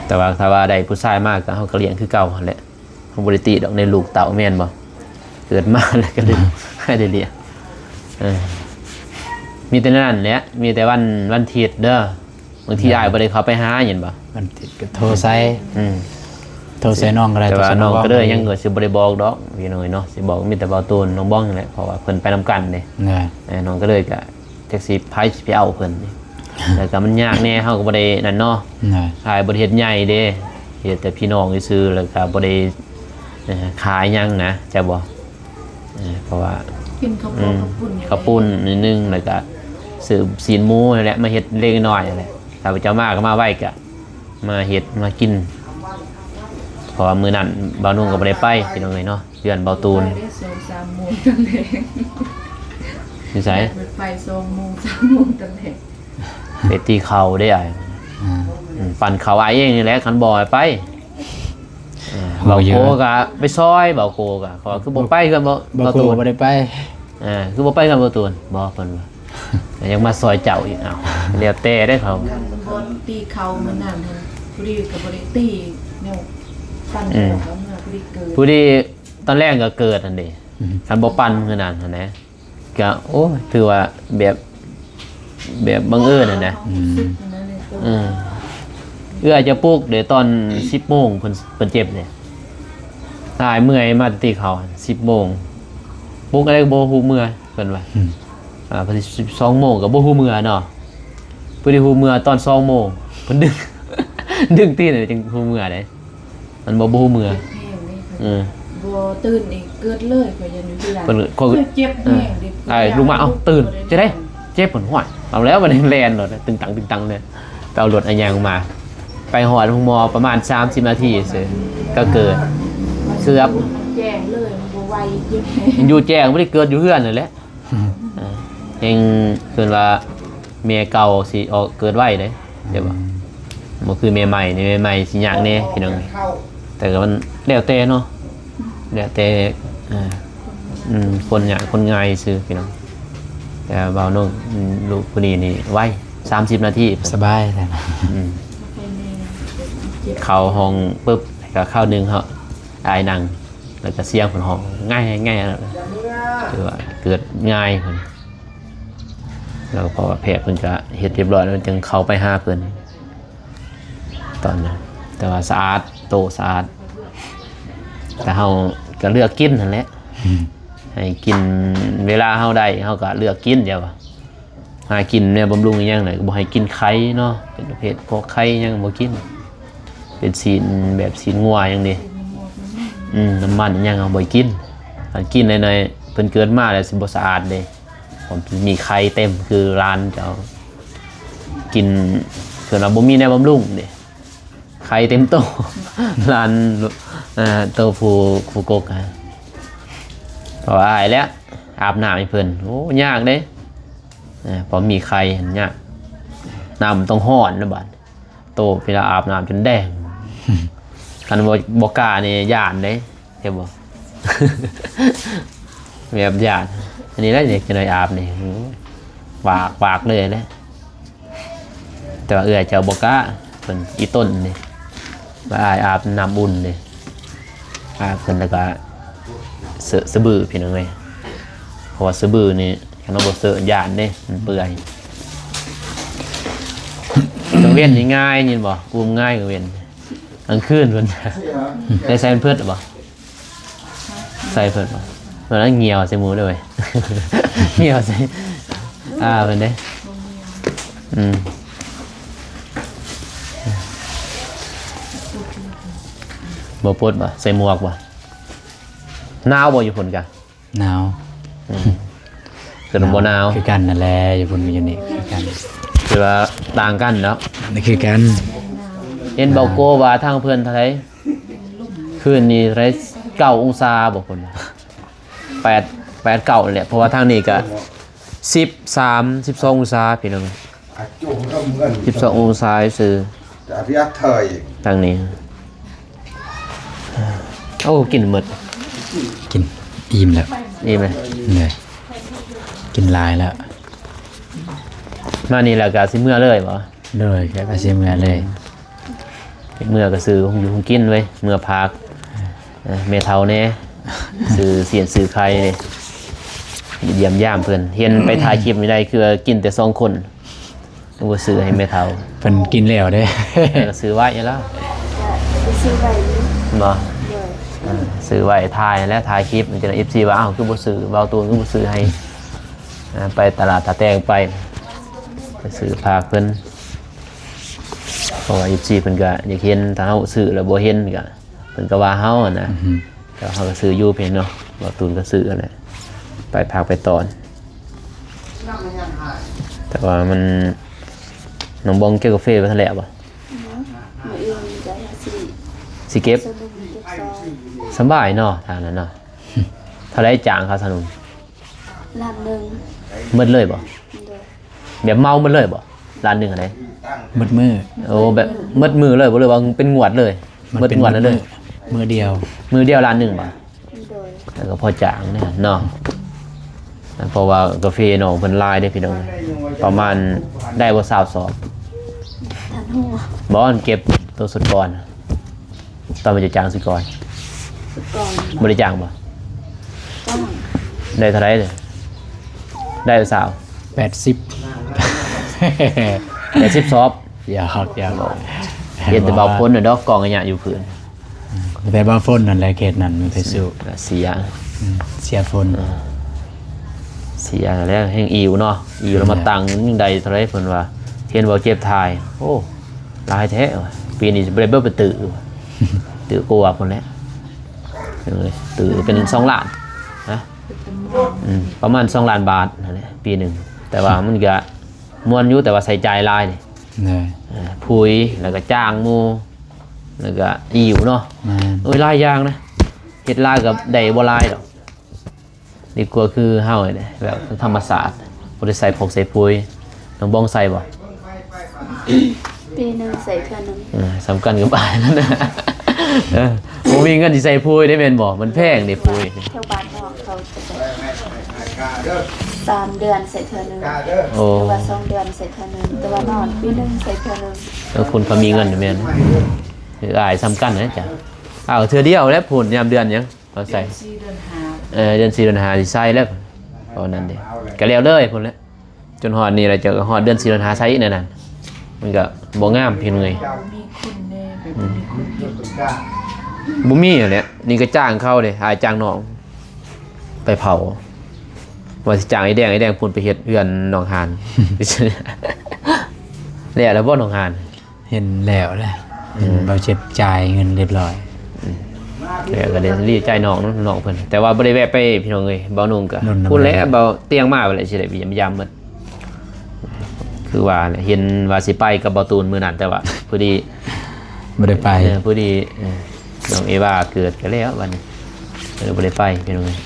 ແຕ່ວ່າຖ້າວ່າໄດ້ຜູ້ຊາຍມາ ກໍເຮົາກໍລ້ຽງຄືເກົ່າຫັ້ນແຫຼະ. ເຮົາບໍ່ໄດ້ຕິດອກໃນລູກເຕົ້າ ແມ່ນບໍ່? ເກີດມາແລ້ວກໍໄດ້ ໃຫ້ໄດ້ລ້ຽງ. ເອີ ມີແຕ່ນັ້ນແຫຼະ ມີແຕ່ວັນ ວັນທິດເດີ. ບາງທີ ເອີ ອ້າຍບໍ່ໄດ້ເຂົ້າໄປຫາ ເຫັນບໍ່? ວັນທິດກໍໂທໃສ່ ອືມ ໂທໃສ່ນ້ອງກໍໄດ້ ແຕ່ວ່ານ້ອງກໍເລີຍຍັງ ກໍຊິບໍ່ໄດ້ບອກດອກ ພີ່ນ້ອງເອີຍເນາະ. ຊິບອກມີແຕ່ເບົາຕູນ ນ້ອງບອງນີ້ແຫຼະ ເພາະວ່າເພິ່ນໄປນຳກັນເດ້. ເອີ ນ້ອງກໍເລີຍກະ ຈັກຊິໃຜຊິໄປເອົາເພິ່ນນີ້ ແລ້ວກໍມັນຍາກແດ່ ເຮົາກໍບໍ່ໄດ້ນັ້ນເນາະ. ອ້າຍບໍ່ໄດ້ເຮັດໃຫຍ່ເດ້ ເຮັດແຕ່ພີ່ນ້ອງຊື່ໆ ແລ້ວກໍບໍ່ໄດ້ ເອີ ຂາຍຫຍັງນະ ເຈົ້າບໍ່? ເອີ ເພາະວ່າ ກິນເຂົ້າ ອືມ ເຂົ້າປຸ້ນ ເຂົ້າປຸ້ນໜ້ອຍໜຶ່ງ ແລ້ວກໍຊື້ຊີ້ນໝູນັ້ນແຫຼະ ມາເຮັດເລັກນ້ອຍນັ້ນແຫຼະ. ຖ້າພະເຈົ້າມາກໍມາໄວ ກໍມາເຮັດມາກິນ ເພາະວ່າມື້ນັ້ນບ່າວນຸ່ງກໍບໍ່ໄດ້ໄປ ພີ່ນ້ອງເອີຍເນາະ. ເຮືອນເບົາຕູນ ໄປໄດ້ສອງສາມໂມງຕອນແລງ. ຢູ່ໃສ? ໄປສອງໂມງ ສາມໂມງຕອນແລງ ໄປຕີເຂົ້າເດ້ອ້າຍ. ອືມ ອືມ ປັ່ນເຂົ້າອ້າຍເອງນີ້ແຫຼະ ຄັນບໍ່ໃຫ້ໄປ. ເອີ ເບົາໂກກໍໄປຊ່ອຍ ເບົາໂກກໍ ເຂົາວ່າຄືບໍ່ໄປເຮືອນເບົາ ເບົາໂກບໍ່ໄດ້ໄປ. ເອີ ຄືບໍ່ໄປເຮືອນເບົາຕູນ? ບໍ່ ເພິ່ນວ່າ ຢາກມາຊ່ອຍເຈົ້າອີກ. ອ້າວ ແລ້ວແຕ່ເດ້ເຂົາ ຄັນບໍ່ຕີເຂົ້າມື້ນັ້ນຫັ້ນ ພໍດີກໍບໍ່ໄດ້ຕີແນວ ປັ່ນເຂົ້າ ອືມ ເຂົ້າເມືອ ພໍດີເກີດ ພໍດີ ຕອນແລງກໍເກີດຫັ້ນເດ້. ອືມ ຄັນບໍ່ປັ່ນຄືນັ້ນຫັ້ນນະ ກະ ໂອ້ຍ ຖືວ່າແບບ ແບບບັງເອີນຫັ້ນນະ. ອືມ ເອີ ເອື້ອຍຈະປຸກເດ້ ຕອນສິບໂມງເພິ່ນ ເພິ່ນເຈັບເດ້. ອ້າຍເມື່ອຍມາແຕ່ຕີເຂົ້າ ສິບໂມງ ປຸກອະໄລກໍບໍ່ຮູ້ເມືອ ເພິ່ນວ່າ. ອືມ ອ່າ ພໍດີສິບສອງໂມງກໍບໍ່ຮູ້ເມືອເນາະ ພໍດີຮູ້ເມືອຕອນສອງໂມງ ເພິ່ນດຶງ ດຶງຕີນຈັ່ງຮູ້ເມືອເດ້. ມັນບໍ່ ບໍ່ຮູ້ເມືອ ເຈັບແຮງເດ້. ເອີ ບໍ່ຕື່ນອີກ ເກີດເລີຍ ຂ້ອຍຍັງຢູ່ທີ່ຫຼັງ ເພິ່ນ ຂ້ອຍ ເຈັບແຮງເດ້. ເອີ ອ້າຍລຸກມາ ເອົ້າ ຕື່ນ ຈະໄດ້ ເຈັບ ເພິ່ນ ຫ້ວຍ ເອົາແລ້ວ ບັດນີ້ແລ່ນໂລດ ຕຶງຕັງ ຕຶງຕັງເລີຍ ໄປເອົາລົດເອົາຫຍັງມາ ໄປຮອດໂຮງໝໍປະມານສາມສິບນາທີຊື່ ກໍເກີດ ເກືອບ ມັນແຈ້ງເລີຍ ມັນບໍ່ໄວ ເຈັບແຮງ ມັນຢູ່ແຈ້ງ ບໍ່ໄດ້ເກີດຢູ່ເຮືອນນັ້ນແຫຼະ. ເອີ ແຮ່ງເພິ່ນວ່າແມ່ເກົ່າຊິອອກເກີດໄວເດ້ ແມ່ນບໍ່? ອືມ ບໍ່ຄືແມ່ໃໝ່ນີ້ ແມ່ໃໝ່ຊິຍາກແດ່ພີ່ນ້ອງ ແຕ່ກໍມັນແລ້ວແຕ່ເນາະ ແລ້ວແຕ່ ເອີ ອືມ ຄົນຍາກຄົນງ່າຍຊື່ພີ່ນ້ອງ ແຕ່ວ່າບ່າວນົກ ອືມ ລູກຜູ້ນີ້ນີ້ໄວ ສາມສິບນາທີ ສະບາຍແທ້. ອືມ ເຂົ້າຫ້ອງປຶບ ກໍຄາວໜຶ່ງເຮົາ ອ້າຍນັ່ງ ແລ້ວກໍສຽງເພິ່ນຮ້ອງ ງ່າຍໆ ຄືວ່າເກີດງ່າຍເພິ່ນ ແລ້ວກໍເພາະວ່າແພດເພິ່ນກໍເຮັດຮຽບຮ້ອຍແລ້ວ ຈຶ່ງເຂົ້າໄປຫາເພິ່ນຕອນນັ້ນ ແຕ່ວ່າສະອາດ ໂຕສະອາດ ແຕ່ເຮົາກໍເລືອກກິນຫັ້ນແຫຼະ ອືມ ໃຫ້ກິນເວລາເຮົາໄດ້ ເຮົາກໍເລືອກກິນ ຢ່າວ່າ ຫາກິນແນວບຳລຸງອີ່ຫຍັງນະ ກໍບໍ່ໃຫ້ກິນໄຂ່ເນາະ ເປັນປະເພດພວກໄຂ່ຫຍັງບໍ່ກິນ ເປັນຊີ້ນແບບຊີ້ນງົວຫຍັງເດ້ ອືມ ນ້ຳມັນອີ່ຫຍັງເຮົາບໍ່ໃຫ້ກິນ ຄັນກິນໜ້ອຍໆ ເພິ່ນເກີດມາແລ້ວຊິບໍ່ສະອາດເດ້ ເພາະມີໄຂ່ເຕັມ ຄືຫຼານເຈົ້າກິນ ເພິ່ນວ່າບໍ່ມີແນວບຳລຸງເດ້. ໄຂ່ເຕັມໂຕ ຫຼານ ເອີ ໂຕຜູ້ ຜູ້ກົກ ເພາະວ່າອ້າຍແຫຼະ ອາບນ້ຳໃຫ້ເພິ່ນ ໂອ້ ຍາກເດ້ ເອີ ເພາະມີໄຂ່ຫັ້ນຍາກ ນ້ຳຕ້ອງຮ້ອນນະບາດ ໂຕເວລາອາບນ້ຳຈົນແດງ ຄັນບໍ່ ບໍ່ກ້ານີ້ຢ້ານເດ້ ເຫັນບໍ່ ແບບຢ້ານ ອັນນີ້ແຫຼະ ເດັກນ້ອຍອາບນີ້ ປາກ ປາກເລີຍແຫຼະ. ແຕ່ວ່າເອື້ອຍເຈົ້າບໍ່ກ້າ ເພິ່ນອີ່ຕົນນີ້ ວ່າອ້າຍອາບນ້ຳອຸ່ນນີ້ ອາບເພິ່ນແລ້ວກໍເຊາະສະບື່ພີ່ນ້ອງເອີຍ ເພາະວ່າສະບື່ນີ້ຄັນເຮົາບໍ່ເຊາະຢ້ານເດ້ ມັນເປື່ອຍ. ກາງເວັນນີ້ງ່າຍ ຍິນບໍ່ ອຸ້ມງ່າຍກາງເວັນ ກາງຄືນເພິ່ນໄດ້ໃສ່ແພມເພີດບໍ່? ໃສ່ເພິ່ນບໍ່? ເພິ່ນຫງຽວໃສ່ໝູ່ເດ້ ຫງຽວໃສ່ອ້າເພິ່ນເດ້. ອືມ ບໍ່ປົດບໍ່? ໃສ່ໝວກບໍ່? ໜາວບໍ່ຢູ່ພຸ້ນກະ? ໜາວ. ອືມ ຄືບໍ່ໜາວ ຄືກັນນັ້ນແຫຼະ ຢູ່ພຸ້ນກັບຢູ່ນີ້ຄືກັນ ຄືວ່າຕ່າງກັນເນາະ ຄືກັນ. ເຫັນເບົາໂກວ່າທາງເພິ່ນເທົ່າໃດ? ຄືນນີ້ເທົ່າໃດ ເກົ້າອົງສາບໍ່ພຸ້ນ? ແປດ ແປດ ເກົ້ານີ້ແຫຼະ ເພາະວ່າທາງນີ້ກະສິບສາມ ສິບສອງອົງສາພີ່ນ້ອງ ສິບສອງອົງສາຊື່ ທາງນີ້. ໂອ້ ກິນໝົດ ກິນອີ່ມແລ້ວ ອີ່ມແລ້ວ ເອີ. ກິນຫຼາຍແລ້ວ. ມານີ້ແລ້ວກໍຊິເມືອເລີຍບໍ່? ໂດຍ ກໍຊິເມືອເລີຍ. ເມືອກໍຊື້ຂອງຢູ່ຂອງກິນເວີຍ ເມືອພາກ ເອີ ແມ່ເຖົ້າແດ່ ຊື້ຊີ້ນຊື້ໄຂ່ ຢ້ຽມຢາມເພິ່ນ. ເຫັນໄປຖ່າຍຄລິບນີ້ໄດ້ ຄືວ່າກິນແຕ່ສອງຄົນ ບໍ່ຊື້ໃຫ້ແມ່ເຖົ້າ. ເພິ່ນກິນແລ້ວເດ້ ແລ້ວກໍຊື້ໄວ້ແລ້ວ ກໍຊື້ໄວ້ຢູ່ ບໍ່? ໂດຍ ເອີ ຊື້ໄວ້ຖ່າຍແຫຼະ ຖ່າຍຄລິບ ເປັນຈັ່ງໃດ ເອັຟຊີ ວ່າ ອ້າວ ຄືບໍ່ຊື້ ບ່າວຕູນຄືບໍ່ຊື້ໃຫ້ ອ່າ ໄປຕະຫຼາດທ່າແຕງໄປ ໄປຊື້ພາກເພິ່ນ ເພາະວ່າ ເອັຟຊີ ເພິ່ນກໍຢາກເຫັນ ຖ້າເຮົາຊື້ແລ້ວບໍ່ເຫັນກໍ ເພິ່ນກໍວ່າເຮົາຫັ້ນນະ. ອືຮຶ ແຕ່ວ່າເຮົາກໍຊື້ຢູ່ເພິ່ນເນາະ ບ່າວຕູນກໍຊື້ຫັ້ນແຫຼະ ໄປພາກໄປຕອນ. ແຕ່ວ່າມັນ ນ້ອງບອງເກັບກາເຟບໍ່ທັນແລ້ວບໍ່? ອືຮຶ ມື້ອື່ນຈະຊິ ຊິເກັບ ສະໜຸ່ມເກັບຊອຍ. ສະບາຍເນາະ ທາງນັ້ນເນາະ. ເທົ່າໃດຈ້າງເຂົາ ສະໜຸ່ມ? ລ້ານໜຶ່ງ. ໝົດເລີຍບໍ່? ໂດຍ ແບບເໝົາໝົດເລີຍບໍ່? ລ້ານໜຶ່ງຫັ້ນເດ້ ໝົດມື້. ໂອ້ ແບບໝົດມື້ເລີຍບໍ່ ຫຼືວ່າເປັນງວດເລີຍ? ໝົດງວດເລີຍ ມື້ດຽວ ມື້ດຽວລ້ານໜຶ່ງບໍ່? ໂດຍ ແລ້ວກໍພໍຈ້າງເດ້ເນາະ ເພາະວ່າກາເຟນ້ອງເພິ່ນຫຼາຍເດ້ພີ່ນ້ອງ ປະມານໄດ້ບໍ່ ຊາວສອບ? ທັນຮູ້ ບໍ່ ເກັບໂຕສຸດກ່ອນ ຕອນມັນຈະຈ້າງສຸດກ່ອນ ສຸດກ່ອນ ບໍ່ໄດ້ຈ້າງບໍ່? ຈ້າງ ໄດ້ເທົ່າໃດ? ໄດ້ຊາວ ແປດສິບ ແປດສິບສອບ. ຢາກ ຢາກ ເຫັນແຕ່ບ່າວພົນນະດອກ ກອງອາຍະຢູ່ພື້ນ. ແຕ່ບ່າວພົນນັ້ນແຫຼະເຂດນັ້ນ ມັນໄປສູ້ ເສຍ ອືມ ເສຍພົນ ເອີ ເສຍແລ້ວ ແຮ່ງອີວເນາະ ອີວແລ້ວມາຕັ້ງ ຍັງໄດ້ເທົ່າໃດເພິ່ນວ່າ ເຫັນບໍ່ເຈັບຖ່າຍ ໂອ້ ຫຼາຍແທ້ວ່າ ປີນີ້ຊິບໍ່ໄດ້ເບິດໄປຕື້ ຕື້ກວ່າພຸ້ນແຫຼະ ເອີ ຕື້ເປັນສອງລ້ານນະ ອືມ ປະມານສອງລ້ານບາດຫັ້ນແຫຼະ ປີໜຶ່ງ ແຕ່ວ່າມັນກະມ່ວນຢູ່ ແຕ່ວ່າໃຊ້ຈ່າຍຫຼາຍເດ້ ເອີ ຜຸຍ ແລ້ວກະຈ້າງໝູ່ ແລ້ວກະອີວເນາະ ແມ່ນ ໂອ້ຍ ຫຼາຍຢ່າງນະ ເຮັດຫຼາຍກໍໄດ້ບໍ່ຫຼາຍດອກ ດີກວ່າຄືເຮົານີ້ແຫຼະ ແບບທຳມະຊາດ ບໍ່ໄດ້ໃສ່ຜົກໃສ່ປຸ໋ຍ ນ້ອງບອງໃສ່ບໍ່? ປີໜຶ່ງໃສ່ເທື່ອໜຶ່ງ ເອີ ສຳຄັນກັບອ້າຍນັ້ນນະ ເອີ ບໍ່ມີເງິນຊິໃສ່ປຸ໋ຍໄດ້ແມ່ນບໍ່? ມັນແພງເດ້ປຸ໋ຍ ແຖວບ້ານນອກເຂົາຈະໃສ່ ສາມເດືອນໃສ່ເທື່ອໜຶ່ງ ໂອ້ ຫຼືວ່າສອງເດືອນໃສ່ເທື່ອໜຶ່ງ ແຕ່ວ່ານອກປີໜຶ່ງໃສ່ເທື່ອໜຶ່ງ ເອີ ຄົນເຂົາມີເງິນຢູ່ແມ່ນ ຄືອ້າຍສຳຄັນນະຈ້ະ ເອົາເທື່ອດຽວແຫຼະພຸ້ນ ຍາມເດືອນຫຍັງ ເຂົາໃສ່ ເດືອນສີ່ເດືອນຫ້າ ເອີ ເດືອນສີ່ເດືອນຫ້າຊິໃສ່ແລ້ວ ເພາະນັ້ນເດ້ ກະແລ້ວເລີຍພຸ້ນແຫຼະ ຈົນຮອດນີ້ແລ້ວ ຈະຮອດເດືອນສີ່ເດືອນຫ້າໃສ່ອີກແນວນັ້ນ ມັນກະບໍ່ງາມພີ່ນ້ອງເອີຍ ບໍ່ມີຄົນແດ່ ແບບ ອືມ ບໍ່ມີຄົນເຮັດ ບໍ່ມີຫັ້ນແຫຼະ ນີ້ກະຈ້າງເຂົາເດ້ ອ້າຍຈ້າງນ້ອງໄປເຜົາ ວ່າຊິຈ້າງໄອ້ແດງ ໄອ້ແດງພຸ້ນໄປເຮັດເຮືອນໜອງຫານ ແລ້ວ ແລ້ວບໍ່ໜອງຫານ? ເຫັນແລ້ວແຫຼະ ເຫັນ ອືມ ບ່າວເຈັບຈ່າຍເງິນຮຽບຮ້ອຍ ອືມ ແລ້ວກໍໄດ້ລີດຈ່າຍນ້ອງເນາະ ນ້ອງເພິ່ນ ແຕ່ວ່າບໍ່ໄດ້ແວະໄປພີ່ນ້ອງເອີຍ ບ່າວໜຸ່ງກໍພຸ້ນແຫຼະ ບ່າວຕຽງມາພຸ້ນແຫຼະ ຊິໄດ້ໄປຢ້ຽມເພິ່ນ ຄືວ່າແຫຼະ ເຫັນວ່າຊິໄປກັບບ່າວຕູນມື້ນັ້ນ ແຕ່ວ່າພໍດີ ບໍ່ໄດ້ໄປ ເອີ ພໍດີ ເອີ ນ້ອງເອວາເກີດກໍແລ້ວບັດນີ້ ກໍເລີຍບໍ່ໄດ້ໄປພີ່ນ້ອງເອີຍ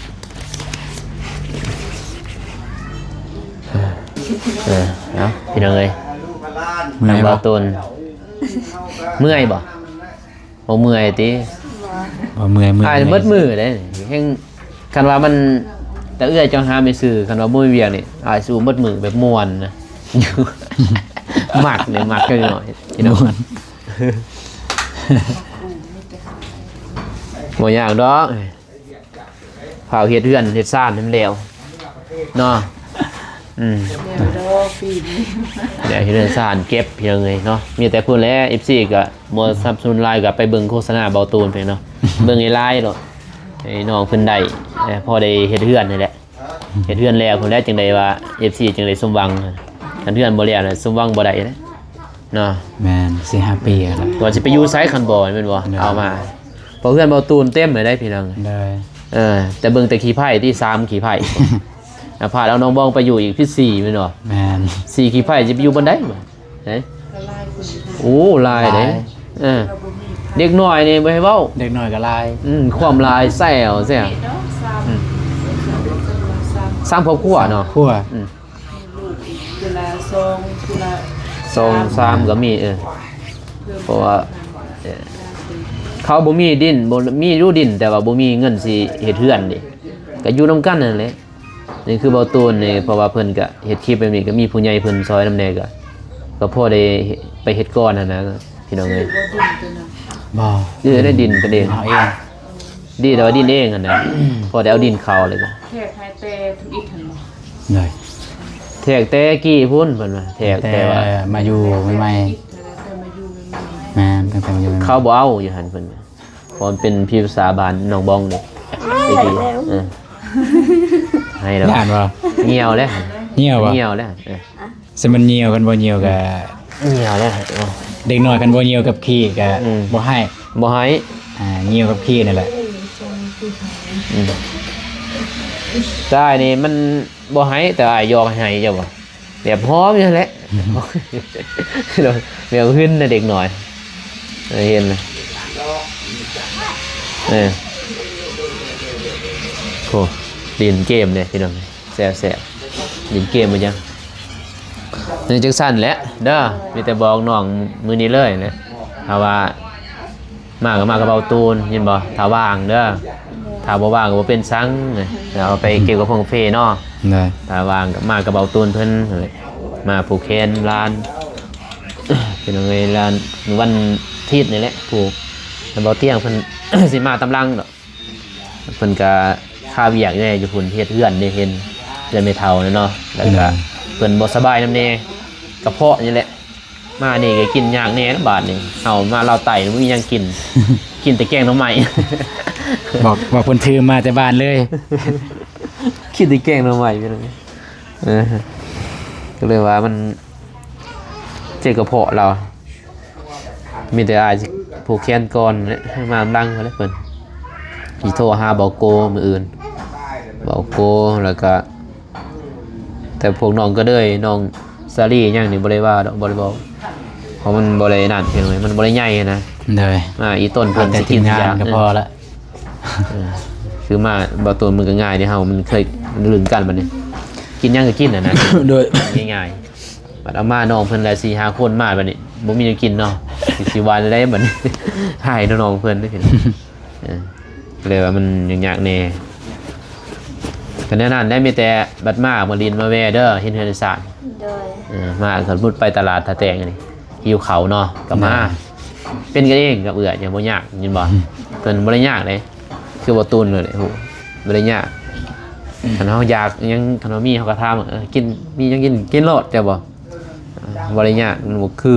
ເອີ ເອົາ ພີ່ນ້ອງເອີຍ ເມື່ອຍບໍ່? ບ່າວຕູນ ເມື່ອຍບໍ່? ບໍ່ເມື່ອຍຕິ? ບໍ່ເມື່ອຍ ເມື່ອຍ ອ້າຍໝົດມື້ເດ້ ແຮ່ງ ຄັນວ່າມັນ ແຕ່ເອື້ອຍເຈົ້າຫາໄປຊື້ ຄັນວ່າບໍ່ມີວຽກນີ້ ອ້າຍສູ້ໝົດມື້ແບບມ່ວນນະ ມັກເດ້ ມັກຈັກໜ້ອຍ ພີ່ນ້ອງ ມ່ວນ ບໍ່ຍາກດອກ ຟ້າວເຮັດເຮືອນເຮັດຊານໃຫ້ມັນແລ້ວເນາະ ອືມ ແລ້ວດອກປີນີ້ ແລ້ວເຮັດເຮືອນຊານເກັບ ພີ່ນ້ອງເອີຍເນາະ ມີແຕ່ພຸ້ນແຫຼະ ເອັຟຊີ ກໍ ບໍ່ສະໜັບສະໜູນຫຼາຍກໍໄປເບິ່ງໂຄສະນາເບົາຕູນເພິ່ນເນາະ ເບິ່ງໃຫ້ຫຼາຍໂລດ ໃຫ້ນ້ອງເພິ່ນໄດ້ ເອີ ພໍໄດ້ເຮັດເຮືອນນີ້ແຫຼະ ເຮັດເຮືອນແລ້ວພຸ້ນແຫຼະ ຈຶ່ງໄດ້ວ່າ ເອັຟຊີ ຈຶ່ງໄດ້ສົມຫວັງ ຄັນເຮືອນບໍ່ແລ້ວນະ ສົມຫວັງບໍ່ໄດ້ເດ້ເນາະ ແມ່ນ ສີ່ຫ້າປີແລ້ວ ວ່າຊິໄປຢູ່ໃສຄັນບໍ່ແມ່ນບໍ່ ເອົາມາ ເພາະເຮືອນເບົາຕູນເຕັມເລີຍເດ້ພີ່ນ້ອງ ໂດຍ ເອີ ແຕ່ເບິ່ງແຕ່ຂີ້ໄຜ່ຕິ ສາມຂີ້ໄຜ່ ອາ ພາດເອົານ້ອງບອງໄປຢູ່ອີກຜິດສີ່ແມ່ນບໍ່ ແມ່ນ ສີ່ຂີ້ໄຜ່ຊິໄປຢູ່ບ່ອນໃດ ເອີ ກໍຫຼາຍຄົນຢູ່ນະ ໂອ້ ຫຼາຍເດ້ ຫຼາຍ ເອີ ເດັກນ້ອຍນີ້ບໍ່ໃຫ້ເວົ້າ ເດັກນ້ອຍກໍຫຼາຍ ອືມ ຄວາມຫຼາຍແຊວແຊວ ເນາະ ສາມ ອືມ ສາມຄອບຄົວເນາະ ສາມຄອບຄົວ ອືມ ລູກອີກ ເທື່ອລະສອງ ເທື່ອລະສອງ ສາມ ສາມກໍມີ ເອີ ເພາະວ່າ ເອີ ເຂົາບໍ່ມີດິນ ບໍ່ມີຢູ່ດິນ ແຕ່ວ່າບໍ່ມີເງິນຊິເຮັດເຮືອນເດ້ ກໍຢູ່ນຳກັນນັ້ນແຫຼະ ນີ້ຄືເບົາຕູນນີ້ ເພາະວ່າເພິ່ນກະເຮັດຄລິບແບບນີ້ ກະມີຜູ້ໃຫຍ່ເພິ່ນຊ່ອຍນຳແດ່ ກະ ກະພໍໄດ້ໄປເຮັດກ່ອນຫັ້ນນະ ພີ່ນ້ອງເອີຍ. ບໍ່ ເອີ ໄດ້ດິນກັນເອງ ເອົາເອງ ດີແຕ່ວ່າດິນເອງຫັ້ນນະ ພໍໄດ້ເອົາດິນເຂົ້າເລີຍ ແທກໃຫ້ແຕ່ທຳອິດຫັ້ນບໍ່? ໂດຍ ແທກແຕ່ກີ້ພຸ້ນ ເພິ່ນວ່າ ແທກແຕ່ ແຕ່ວ່າມາຢູ່ໃໝ່ໆ ແມ່ນ ຕັ້ງແຕ່ມາຢູ່ໃໝ່ໆ ເຂົາບໍ່ເອົາຢູ່ຫັ້ນ ເພິ່ນ ເພາະມັນເປັນພິວສາບ້ານໜອງບອງເດ້ ຕະກີ້ ເອີ ໃຫ້ແລ້ວ ຢ້ານບໍ່? ຍ່ຽວແລ້ວ ຍ່ຽວບໍ່? ຍ່ຽວແລ້ວ ເອີ ຊິມັນຍ່ຽວ ຄັນບໍ່ຍ່ຽວກະ ຍ່ຽວແລ້ວ ເດັກນ້ອຍຄັນບໍ່ຍ່ຽວກັບຂີ້ກະ ອືມ ບໍ່ໃຫ້ ບໍ່ໃຫ້ ອ່າ ຍ່ຽວກັບຂີ້ນັ້ນແຫຼະ ອືມ ຊາຍນີ້ມັນບໍ່ໃຫ້ ແຕ່ອ້າຍຢອກໃຫ້ ເຈົ້າບໍ່? ແບບຫອມຢູ່ຫັ້ນແຫຼະ ແບບຫຶ່ນນະເດັກນ້ອຍ ເອີ ເຫັນນະ ເອີ ໂອ້ ຫຼິ້ນເກມເດ້ພີ່ນ້ອງ ແຊບໆ ຫຼິ້ນເກມບໍ່ຫຍັງ ນີ້ຈັ່ງຊັ້ນແຫຼະເດີ ມີແຕ່ບອກນ້ອງມື້ນີ້ເລີຍນະ ຖ້າວ່າ ມາກໍມາກັບເບົາຕູນ ເຫັນບໍ່? ຖ້າວ່າງເດີ ຖ້າບໍ່ວ່າງກໍບໍ່ເປັນສັງ ເອົາໄປເກັບກະເຟເນາະ ໄດ້ ຖ້າວ່າງກໍມາກັບເບົາຕູນເພິ່ນ ມາຜູກແຂນຫຼານ ພີ່ນ້ອງເອີຍ ຫຼານ ວັນອາທິດນີ້ແຫຼະ ຜູກ ແລ້ວເບົາຕຽງເພິ່ນ ຊິມາຕາມຫຼັງດອກ ເພິ່ນກໍຄາວຽກແດ່ຢູ່ພຸ້ນ ເຮັດເຮືອນເດ້ ເຮັດເຮືອນແມ່ເຖົ້າແຫຼະເນາະ ແລ້ວກໍ ໂດຍ ເພິ່ນບໍ່ສະບາຍນຳແດ່ ກະເພາະນີ້ແຫຼະ ມານີ້ກໍກິນຍາກແດ່ນະບາດນີ້ ເຮົາມາລາວໃຕ້ບໍ່ມີຫຍັງກິນ ກິນແຕ່ແກງໜໍ່ໄມ້ ບອກ ບອກເພິ່ນຖືມາແຕ່ບ້ານເລີຍ ກິນແຕ່ແກງໜໍ່ໄມ້ ເອີ ກໍເລີຍວ່າມັນເຈັບກະເພາະລາວ ມີແຕ່ອ້າຍຜູກແຂນກ່ອນແຫຼະ ມານຳຫຼັງພຸ້ນແຫຼະເພິ່ນ ຊິໂທຫາເບົາໂກມື້ອື່ນ ເບົາໂກ ແລ້ວກໍ ແຕ່ພວກນ້ອງກະເດີຍ ນ້ອງສາລີຫຍັງນີ້ບໍ່ໄດ້ວ່າດອກ ບໍ່ໄດ້ເວົ້າ ເພາະມັນບໍ່ໄດ້ນັ້ນ ເຫັນໄໝ ມັນບໍ່ໄດ້ໃຫຍ່ນະ ໂດຍ ອ່າ ອີຕົ້ນເພິ່ນຊິກິນຢາກ ກໍພໍລະ ເອີ ຄືມາເບົາຕູນມັນກໍງ່າຍເດ້ ເຮົາມັນເຄີຍຫຼິ້ນກັນບັດນີ້ ກິນຫຍັງກໍກິນຫັ້ນນະ ໂດຍ ງ່າຍໆ ບັດເອົາມານ້ອງເພິ່ນຫຼາຍສີ່ຫ້າຄົນມາບັດນີ້ ບໍ່ມີແນວກິນເນາະ ຊິ ຊິວ່າແນວໃດບັດນີ້ ຫາຍເນາະນ້ອງເພິ່ນເດ້ ເອີ ກໍເລີຍວ່າມັນຍາກໆແດ່ ກໍແນວນັ້ນແຫຼະ ມີແຕ່ບັດມາ ມາຫຼິ້ນມາແວ່ເດີ ເຮັດເຮືອນເຮັດຊານ ໂດຍ ເອີ ມາ ສົມມຸດໄປຕະຫຼາດທ່າແຕງນີ້ ຫິວເຂົ້າເນາະ ກໍມາ ໂດຍ ເປັນກັນເອງກັບເອື້ອຍ ຫຍັງບໍ່ຍາກ ເຫັນບໍ່? ອືມ ເພິ່ນບໍ່ໄດ້ຍາກເດ້ ຄືບໍ່ຕູນເລີຍ ໂຫ ບໍ່ໄດ້ຍາກ ອືມ ຄັນເຮົາຢາກຫຍັງ ຄັນວ່າມີ ເຮົາກໍຖາມ ເອີ ກິນ ມີຫຍັງກິນ ກິນໂລດ ແມ່ນບໍ່? ອ່າ ບໍ່ໄດ້ຍາກ ມັນບໍ່ຄື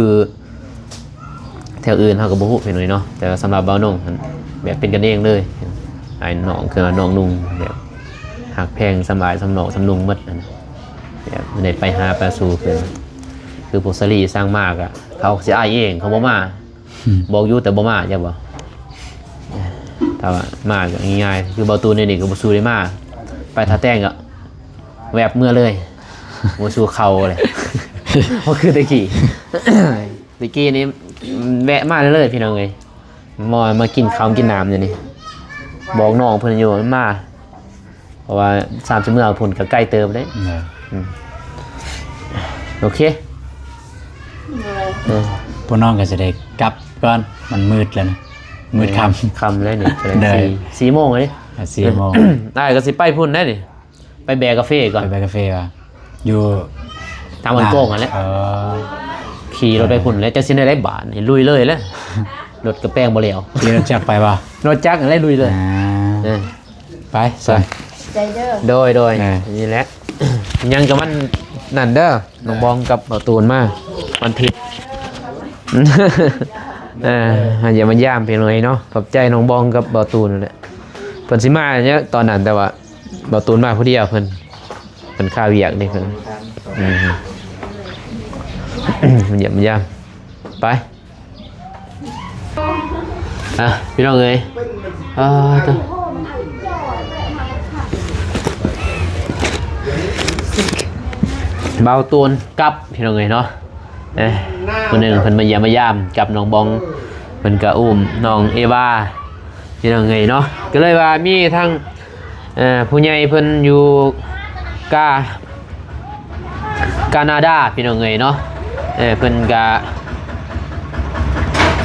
ແຖວອື່ນ ເຮົາກໍບໍ່ຮູ້ເປັນຫຍັງເນາະ ແຕ່ວ່າສຳລັບບ່າວນົງຫັ້ນ ແບບເປັນກັນເອງເລີຍ ອ້າຍນ້ອງ ຄືວ່ານ້ອງນຸ່ງ ແບບຮັກແພງ ສຳອ້າຍ ສຳນ້ອງ ສຳນຸ່ງໝົດຫັ້ນນະ ແບບໄດ້ໄປຫາໄປສູ່ເພິ່ນ ຄືພວກສາລີສັ່ງມາກະ ເຂົາຊິອ້າຍເອງ ເຂົາບໍ່ມາ ອືມ ບອກຢູ່ແຕ່ບໍ່ມາ ຈັກບໍ່ ຖ້າວ່າມາກໍງ່າຍໆ ຄືເບົາຕູນນີ້ກໍບໍ່ສູ້ໄດ້ມາ ໄປທ່າແຕງກໍ ແວບເມືອເລີຍ ບໍ່ສູ້ເຂົ້າເລີຍ ບໍ່ຄືແຕ່ກີ້ ແຕ່ກີ້ນີ້ແວະມາເລື້ອຍໆ ພີ່ນ້ອງເອີຍ ມາ ມາກິນເຂົ້າກິນນ້ຳຢູ່ນີ້ ບອກນ້ອງເພິ່ນຢູ່ມາ ເພາະວ່າສາມສິບເມືອພຸ້ນກໍໄກເຕີບເດ້ ໂດຍ ອືມ ໂອເຄ ໂດຍ ເອີ ພວກນ້ອງກໍຊິໄດ້ກັບກ່ອນ ມັນມືດແລ້ວນະ ມືດຄ່ຳ ຄ່ຳແລ້ວນີ້ ໂດຍ ສີ່ ສີ່ໂມງແລ້ວນີ້ ອ່າ ສີ່ໂມງ ອ້າຍກໍຊິໄປພຸ້ນໄດ໋ນີ້ ໄປແບກກາເຟກ່ອນ ໄປແບກກາເຟວ່າ ຢູ່ທາງບ້ານໂກງຫັ້ນແຫຼະ ເອີ ຂີ່ລົດໄປພຸ້ນແຫຼະ ຈັກຊິແນວໃດບາດນີ້ ລຸຍເລີຍແຫຼະ ລົດກໍແປງບໍ່ແລ້ວ ຂີ່ລົດຈັກໄປບໍ່? ລົດຈັກຫັ້ນແຫຼະ ລຸຍເລີຍ ອ່າ ເອີ ໄປ ໄປ ໃຈເດີ ໂດຍ ໂດຍ ເອີ ນີ້ແຫຼະ ຍັງກັບມັນນັ້ນເດີ ນ້ອງບອງກັບເບົາຕູນມາ ວັນທິດ ເອີ ມາຢ້ຽມມາຢາມພີ່ນ້ອງເນາະ ຂອບໃຈນ້ອງບອງກັບເບົາຕູນນັ້ນແຫຼະ ເພິ່ນຊິມາເນຍຕອນນັ້ນ ແຕ່ວ່າ ເບົາຕູນມາຜູ້ດຽວ ເພິ່ນ ເພິ່ນຄາວຽກເດ້ເພິ່ນ ອືມ ມາຢ້ຽມມາຢາມ ໄປ ອ່ະ ພີ່ນ້ອງເອີຍ ອ່າ ເບົາຕູນກັບ ພີ່ນ້ອງເອີຍເນາະ ເອີ ມື້ໜຶ່ງເພິ່ນມາຢ້ຽມມາຢາມກັບນ້ອງບອງ ເພິ່ນກະອຸ້ມນ້ອງເອວາ ພີ່ນ້ອງເອີຍເນາະ ກໍເລີຍວ່າມີທັງ ເອີ ຜູ້ໃຫຍ່ເພິ່ນຢູ່ກາ ການາດາ ພີ່ນ້ອງເອີຍເນາະ ເອີ ເພິ່ນກະ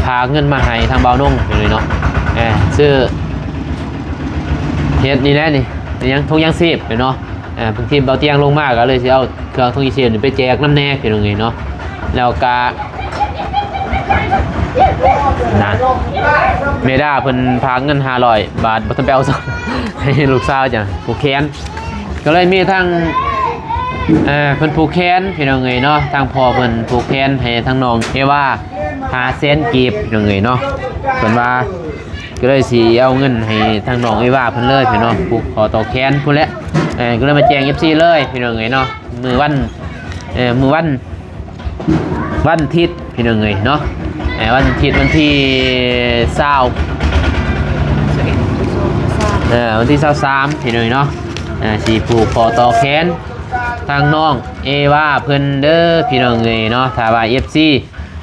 ຝາກເງິນມາໃຫ້ທາງບ່າວນົງ ພີ່ນ້ອງເອີຍເນາະ ເອີ ຊື້ເຮັດນີ້ແຫຼະນີ້ ຫຍັງ ຖົງຢາງຊີບເນາະ ອ່າ ບາງທີເບົາຕຽງລົງມາກໍເລີຍຊິເອົາເຄື່ອງຖົງອີເຊນໄປແຈກນຳແດ່ພີ່ນ້ອງເອີຍເນາະ. ແລ້ວກະ ນະ ແມ່ດາເພິ່ນຝາກເງິນຫ້າຮ້ອຍບາດ ບໍ່ທັນໄປເອົາຊ້ຳ ໃຫ້ລູກສາວຈ້ະຜູກແຂນ ກໍເລີຍມີທັງ ເອີ ເພິ່ນຜູກແຂນພີ່ນ້ອງເອີຍເນາະ. ທາງພໍ່ເພິ່ນຜູກແຂນໃຫ້ທາງນ້ອງເອວາຫ້າແສນກີບພີ່ນ້ອງເອີຍເນາະ. ເພິ່ນວ່າ ກໍເລີຍຊິເອົາເງິນໃຫ້ທາງນ້ອງເອວາເພິ່ນເລີຍພີ່ນ້ອງ ຜູກຄໍຕໍ່ແຂນພຸ້ນແຫຼະ. ເອີ ກໍເລີຍມາແຈ້ງເອັຟຊີເລີຍພີ່ນ້ອງເອີຍເນາະ. ມື້ວັນ ເອີ ມື້ວັນ ວັນທິດພີ່ນ້ອງເອີຍເນາະ. ເອີ ວັນທິດ ວັນທີຊາວ ເອີ ວັນທີຊາວສາມພີ່ນ້ອງເອີຍເນາະ. ເອີ ຊິຜູກຄໍຕໍ່ແຂນທາງນ້ອງເອວາເພິ່ນເດີພີ່ນ້ອງເອີຍເນາະ. ຖ້າວ່າເອັຟຊີ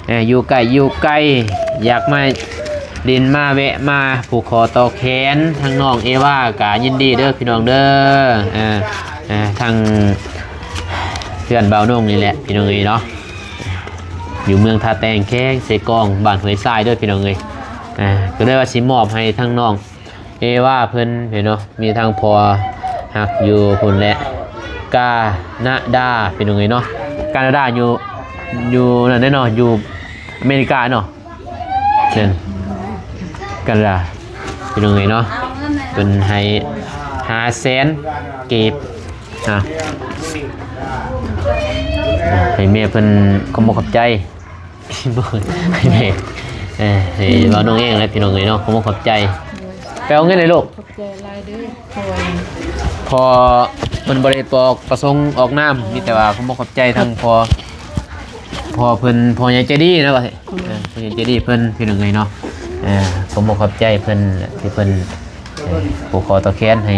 ເອີ ຢູ່ໃກ້ຢູ່ໄກ ຢາກມາຫຼິ້ນມາແວະມາຜູກຄໍຕໍ່ແຂນທາງນ້ອງເອວາ ກະຍິນດີເດີພີ່ນ້ອງເດີ. ເອີ ເອີ ທາງເພື່ອນບ່າວນົງນີ້ແຫຼະພີ່ນ້ອງເອີຍເນາະ ຢູ່ເມືອງທ່າແຕງ ແຂວງເຊກອງ ບ້ານຫ້ວຍຊາຍເດີພີ່ນ້ອງເອີຍ. ເອີ ກໍເລີຍວ່າຊິມອບໃຫ້ທາງນ້ອງ ເອວາເພິ່ນເນາະ. ມີທັງພໍ່ຮັກຢູ່ພຸ້ນແຫຼະ ການາດາພີ່ນ້ອງເອີຍເນາະ. ການາດາຢູ່ ຢູ່ນັ້ນເດ້ເນາະ ຢູ່ອາເມລິກາເນາະ. ນັ້ນ ການາດາພີ່ນ້ອງເອີຍເນາະ. ເພິ່ນໃຫ້ຫ້າແສນກີບ ອ່າ ໃຫ້ແມ່ເພິ່ນຂອບອົກຂອບໃຈ ບໍ່ ໃຫ້ແມ່ ເອີ ໃຫ້ບ່າວນົງເອງແຫຼະພີ່ນ້ອງເອີຍເນາະ ຂອບອົກຂອບໃຈ. ໄປເອົາເງິນໃຫ້ລູກ ຂອບໃຈຫຼາຍເດີພໍ່. ພໍ່ເພິ່ນບໍ່ໄດ້ປອກປະສົງອອກນາມ ມີແຕ່ວ່າຂອບອົກຂອບໃຈທາງພໍ່ ພໍ່ເພິ່ນ ພໍ່ໃຫຍ່ໃຈດີເນາະ ວ່າ ອືມ ເອີ ພໍ່ໃຫຍ່ໃຈດີເພິ່ນພີ່ນ້ອງເອີຍເນາະ. ເອີ ຂອບອົກຂອບໃຈເພິ່ນທີ່ເພິ່ນ ເອີ ຜູກຄໍຕໍ່ແຂນໃຫ້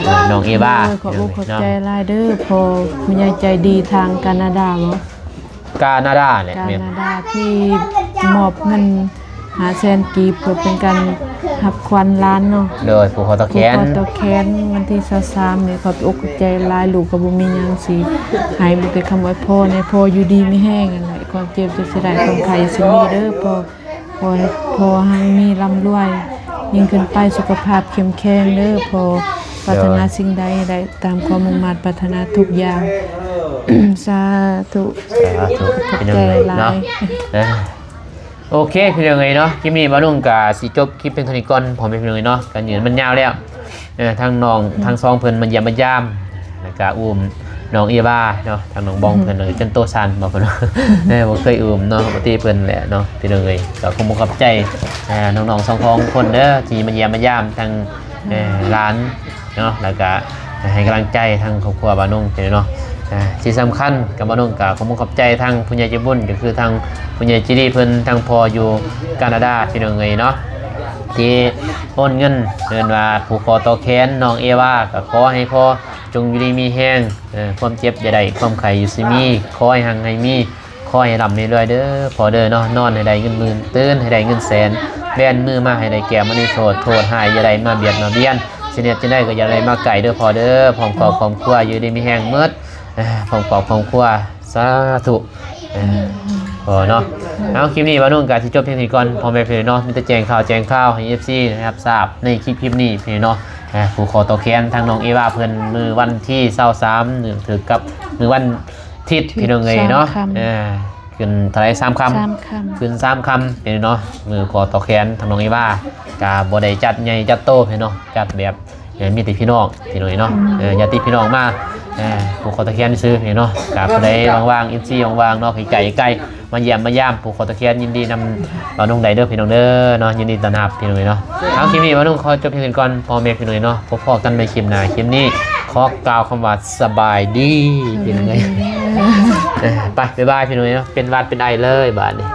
ເອີ ນ້ອງເອວາ. ໂດຍ ຂອບອົກຂອບໃຈຫຼາຍເດີພໍ່. ຜູ້ໃຫຍ່ໃຈດີທາງການາດາບໍ? ການາດາແຫຼະ ການາດາ ແມ່ນ ທີ່ມອບເງິນຫ້າແສນກີບ ເພື່ອເປັນການຮັບຂວັນຫຼານເນາະ. ໂດຍ ຜູກຄໍຕໍ່ແຂນ ຜູກຄໍຕໍ່ແຂນ ວັນທີຊາວສາມນີ້. ຂອບອົກຂອບໃຈຫຼາຍ ລູກກໍບໍ່ມີຫຍັງຊິໃຫ້ ມີແຕ່ຄຳອວຍພອນໃຫ້ພໍ່ຢູ່ດີມີແຮງຫັ້ນແຫຼະ. ຄວາມເຈັບຈະຊິໄດ້ ຄວາມໄຂ້ຊິມີເດີພໍ່. ຂໍໃຫ້ພໍ່ຮັ່ງມີລ່ຳລວຍຍິ່ງຂຶ້ນໄປ ສຸຂະພາບເຂັ້ມແຂງເດີພໍ່. ໂດຍ ປາດຖະໜາສິ່ງໃດໃຫ້ໄດ້ຕາມຄວາມມຸ່ງມາດປາດຖະໜາທຸກຢ່າງ. ສາທຸ ສາທຸ ຂອບໃຈຫຼາຍເນາະ. ເອີ ໂອເຄ ພີ່ນ້ອງເອີຍເນາະ ຄລິບນີ້ບ່າວນຸ່ງກະຊິຈົບຄລິບພຽງເທົ່ານີ້ກ່ອນ ພໍ່ແມ່ພີ່ນ້ອງເອີຍເນາະ. ກະຍືນມັນຍາວແລ້ວ ເອີ ທາງນ້ອງ ອືມ ທັງສອງເພິ່ນມາຢ້ຽມມາຢາມ ແລ້ວກະອຸ້ມນ້ອງເອວາເນາະ. ທາງນ້ອງບອງ ອືມ ເພິ່ນຈົນໂຕສັ່ນ ບອກເພິ່ນວ່າ ເອີ ບໍ່ເຄີຍອຸ້ມເນາະ ປົກກະຕິເພິ່ນແຫຼະເນາະ ພີ່ນ້ອງເອີຍ. ກະຂໍຂອບອົກຂອບໃຈ ເອີ ນ້ອງໆສອງຄົນເດີ ທີ່ມາຢ້ຽມມາຢາມທາງ ອືມ ເອີ ຫຼານ ເນາະ ແລ້ວກະໃຫ້ກຳລັງໃຈທາງຄອບຄົວບ່າວນຸ່ງເນາະ. ອ່າ ທີ່ສຳຄັນກັບບ່າວນຸ່ງກະຂໍຂອບອົກຂອບໃຈທາງຜູ້ໃຫຍ່ໃຈບຸນ ກໍຄືທາງຜູ້ໃຫຍ່ໃຈດີເພິ່ນ ທາງພໍ່ຢູ່ການາດາ ພີ່ນ້ອງເອີຍເນາະ ທີ່ໂອນເງິນ ເອີ້ນວ່າຜູກຄໍຕໍ່ແຂນນ້ອງເອວາ. ກໍຂໍໃຫ້ພໍ່ຈົ່ງຢູ່ດີມີແຮງ ເອີ ຄວາມເຈັບຢ່າໄດ້ ຄວາມໄຂ້ຢ່າຊິມີ ຂໍໃຫ້ຮັ່ງໃຫ້ມີ ຂໍໃຫ້ລ່ຳໃຫ້ລວຍເດີພໍ່ເດີເນາະ. ນອນໃຫ້ໄດ້ເງິນໝື່ນ ຕື່ນໃຫ້ໄດ້ເງິນແສນ ແບນມືມາໃຫ້ໄດ້ແກ້ວມະນີໂຊດ ໂທດຮ້າຍຢ່າໄດ້ມາບຽດມາບຽນ ຊິເຮັດຈັ່ງໃດກໍຢ່າໄດ້ມາໃກ້ເດີພໍ່ເດີ. ພ້ອມຄອບຄອບຄົວຢູ່ດີມີແຮງໝົດ ເອີ ພ້ອມຄອບຄອບຄົວ ສາທຸ ເອີ ພໍເນາະ. ເອົາ ຄລິບນີ້ບ່າວນຸ່ງກະຊິຈົບພຽງນີ້ກ່ອນ ພໍ່ແມ່ພີ່ນ້ອງເນາະ. ມີແຕ່ແຈ້ງຂ່າວແຈ້ງຂ່າວໃຫ້ເອັຟຊີໄດ້ຮັບຊາບໃນຄລິບ ຄລິບນີ້ພີ່ນ້ອງເນາະ. ເອີ ຜູກຄໍຕໍ່ແຂນທາງນ້ອງເອວາເພິ່ນ ມື້ວັນທີຊາວສາມ ຖືກກັບມື້ວັນ ທິດ ທິດ ພີ່ນ້ອງເອີຍເນາະ ເອີ ຂຶ້ນເທົ່າໃດ ສາມຄ່ຳ ສາມຄ່ຳ ຂຶ້ນສາມຄ່ຳ ພີ່ນ້ອງເນາະ. ມື້ຜູກຄໍຕໍ່ແຂນທາງນ້ອງເອວາ ກະບໍ່ໄດ້ຈັດໃຫຍ່ຈັດໂຕ ພີ່ນ້ອງເນາະ ຈັດແບບ ເອີ ມີແຕ່ພີ່ນ້ອງ ພີ່ນ້ອງເອີຍເນາະ ອືມ ເອີ ຍາດຕິພີ່ນ້ອງມາ ເອີ ຜູກຄໍຕໍ່ແຂນຊື່ ພີ່ນ້ອງເນາະ. ກະຜູ້ໃດວ່າງໆ ເອັຟຊີ ວ່າງໆເນາະ ໃກ້ໆ ໃກ້ໆ ມາຢ້ຽມມາຢາມຜູກຄໍຕໍ່ແຂນ ຍິນດີນຳບ່າວນຸ່ງໄດ້ເດີ ພີ່ນ້ອງເດີເນາະ ຍິນດີຕ້ອນຮັບ ພີ່ນ້ອງເອີຍເນາະ. ເອົາ ຄລິບນີ້ບ່າວນຸ່ງຂໍຈົບພຽງເທົ່ານີ້ກ່ອນ ພໍ່ແມ່ພີ່ນ້ອງເນາະ. ພົບພໍ້ກັນໃໝ່ຄລິບໜ້າ ຄລິບນີ້ຂໍກ່າວຄຳວ່າສະບາຍດີ ພີ່ນ້ອງເອີຍ. ເອີ ໄປ ບາຍບາຍ ພີ່ນ້ອງເນາະ. ເປັນຫວັດເປັນໄອເລີຍບາດນີ້.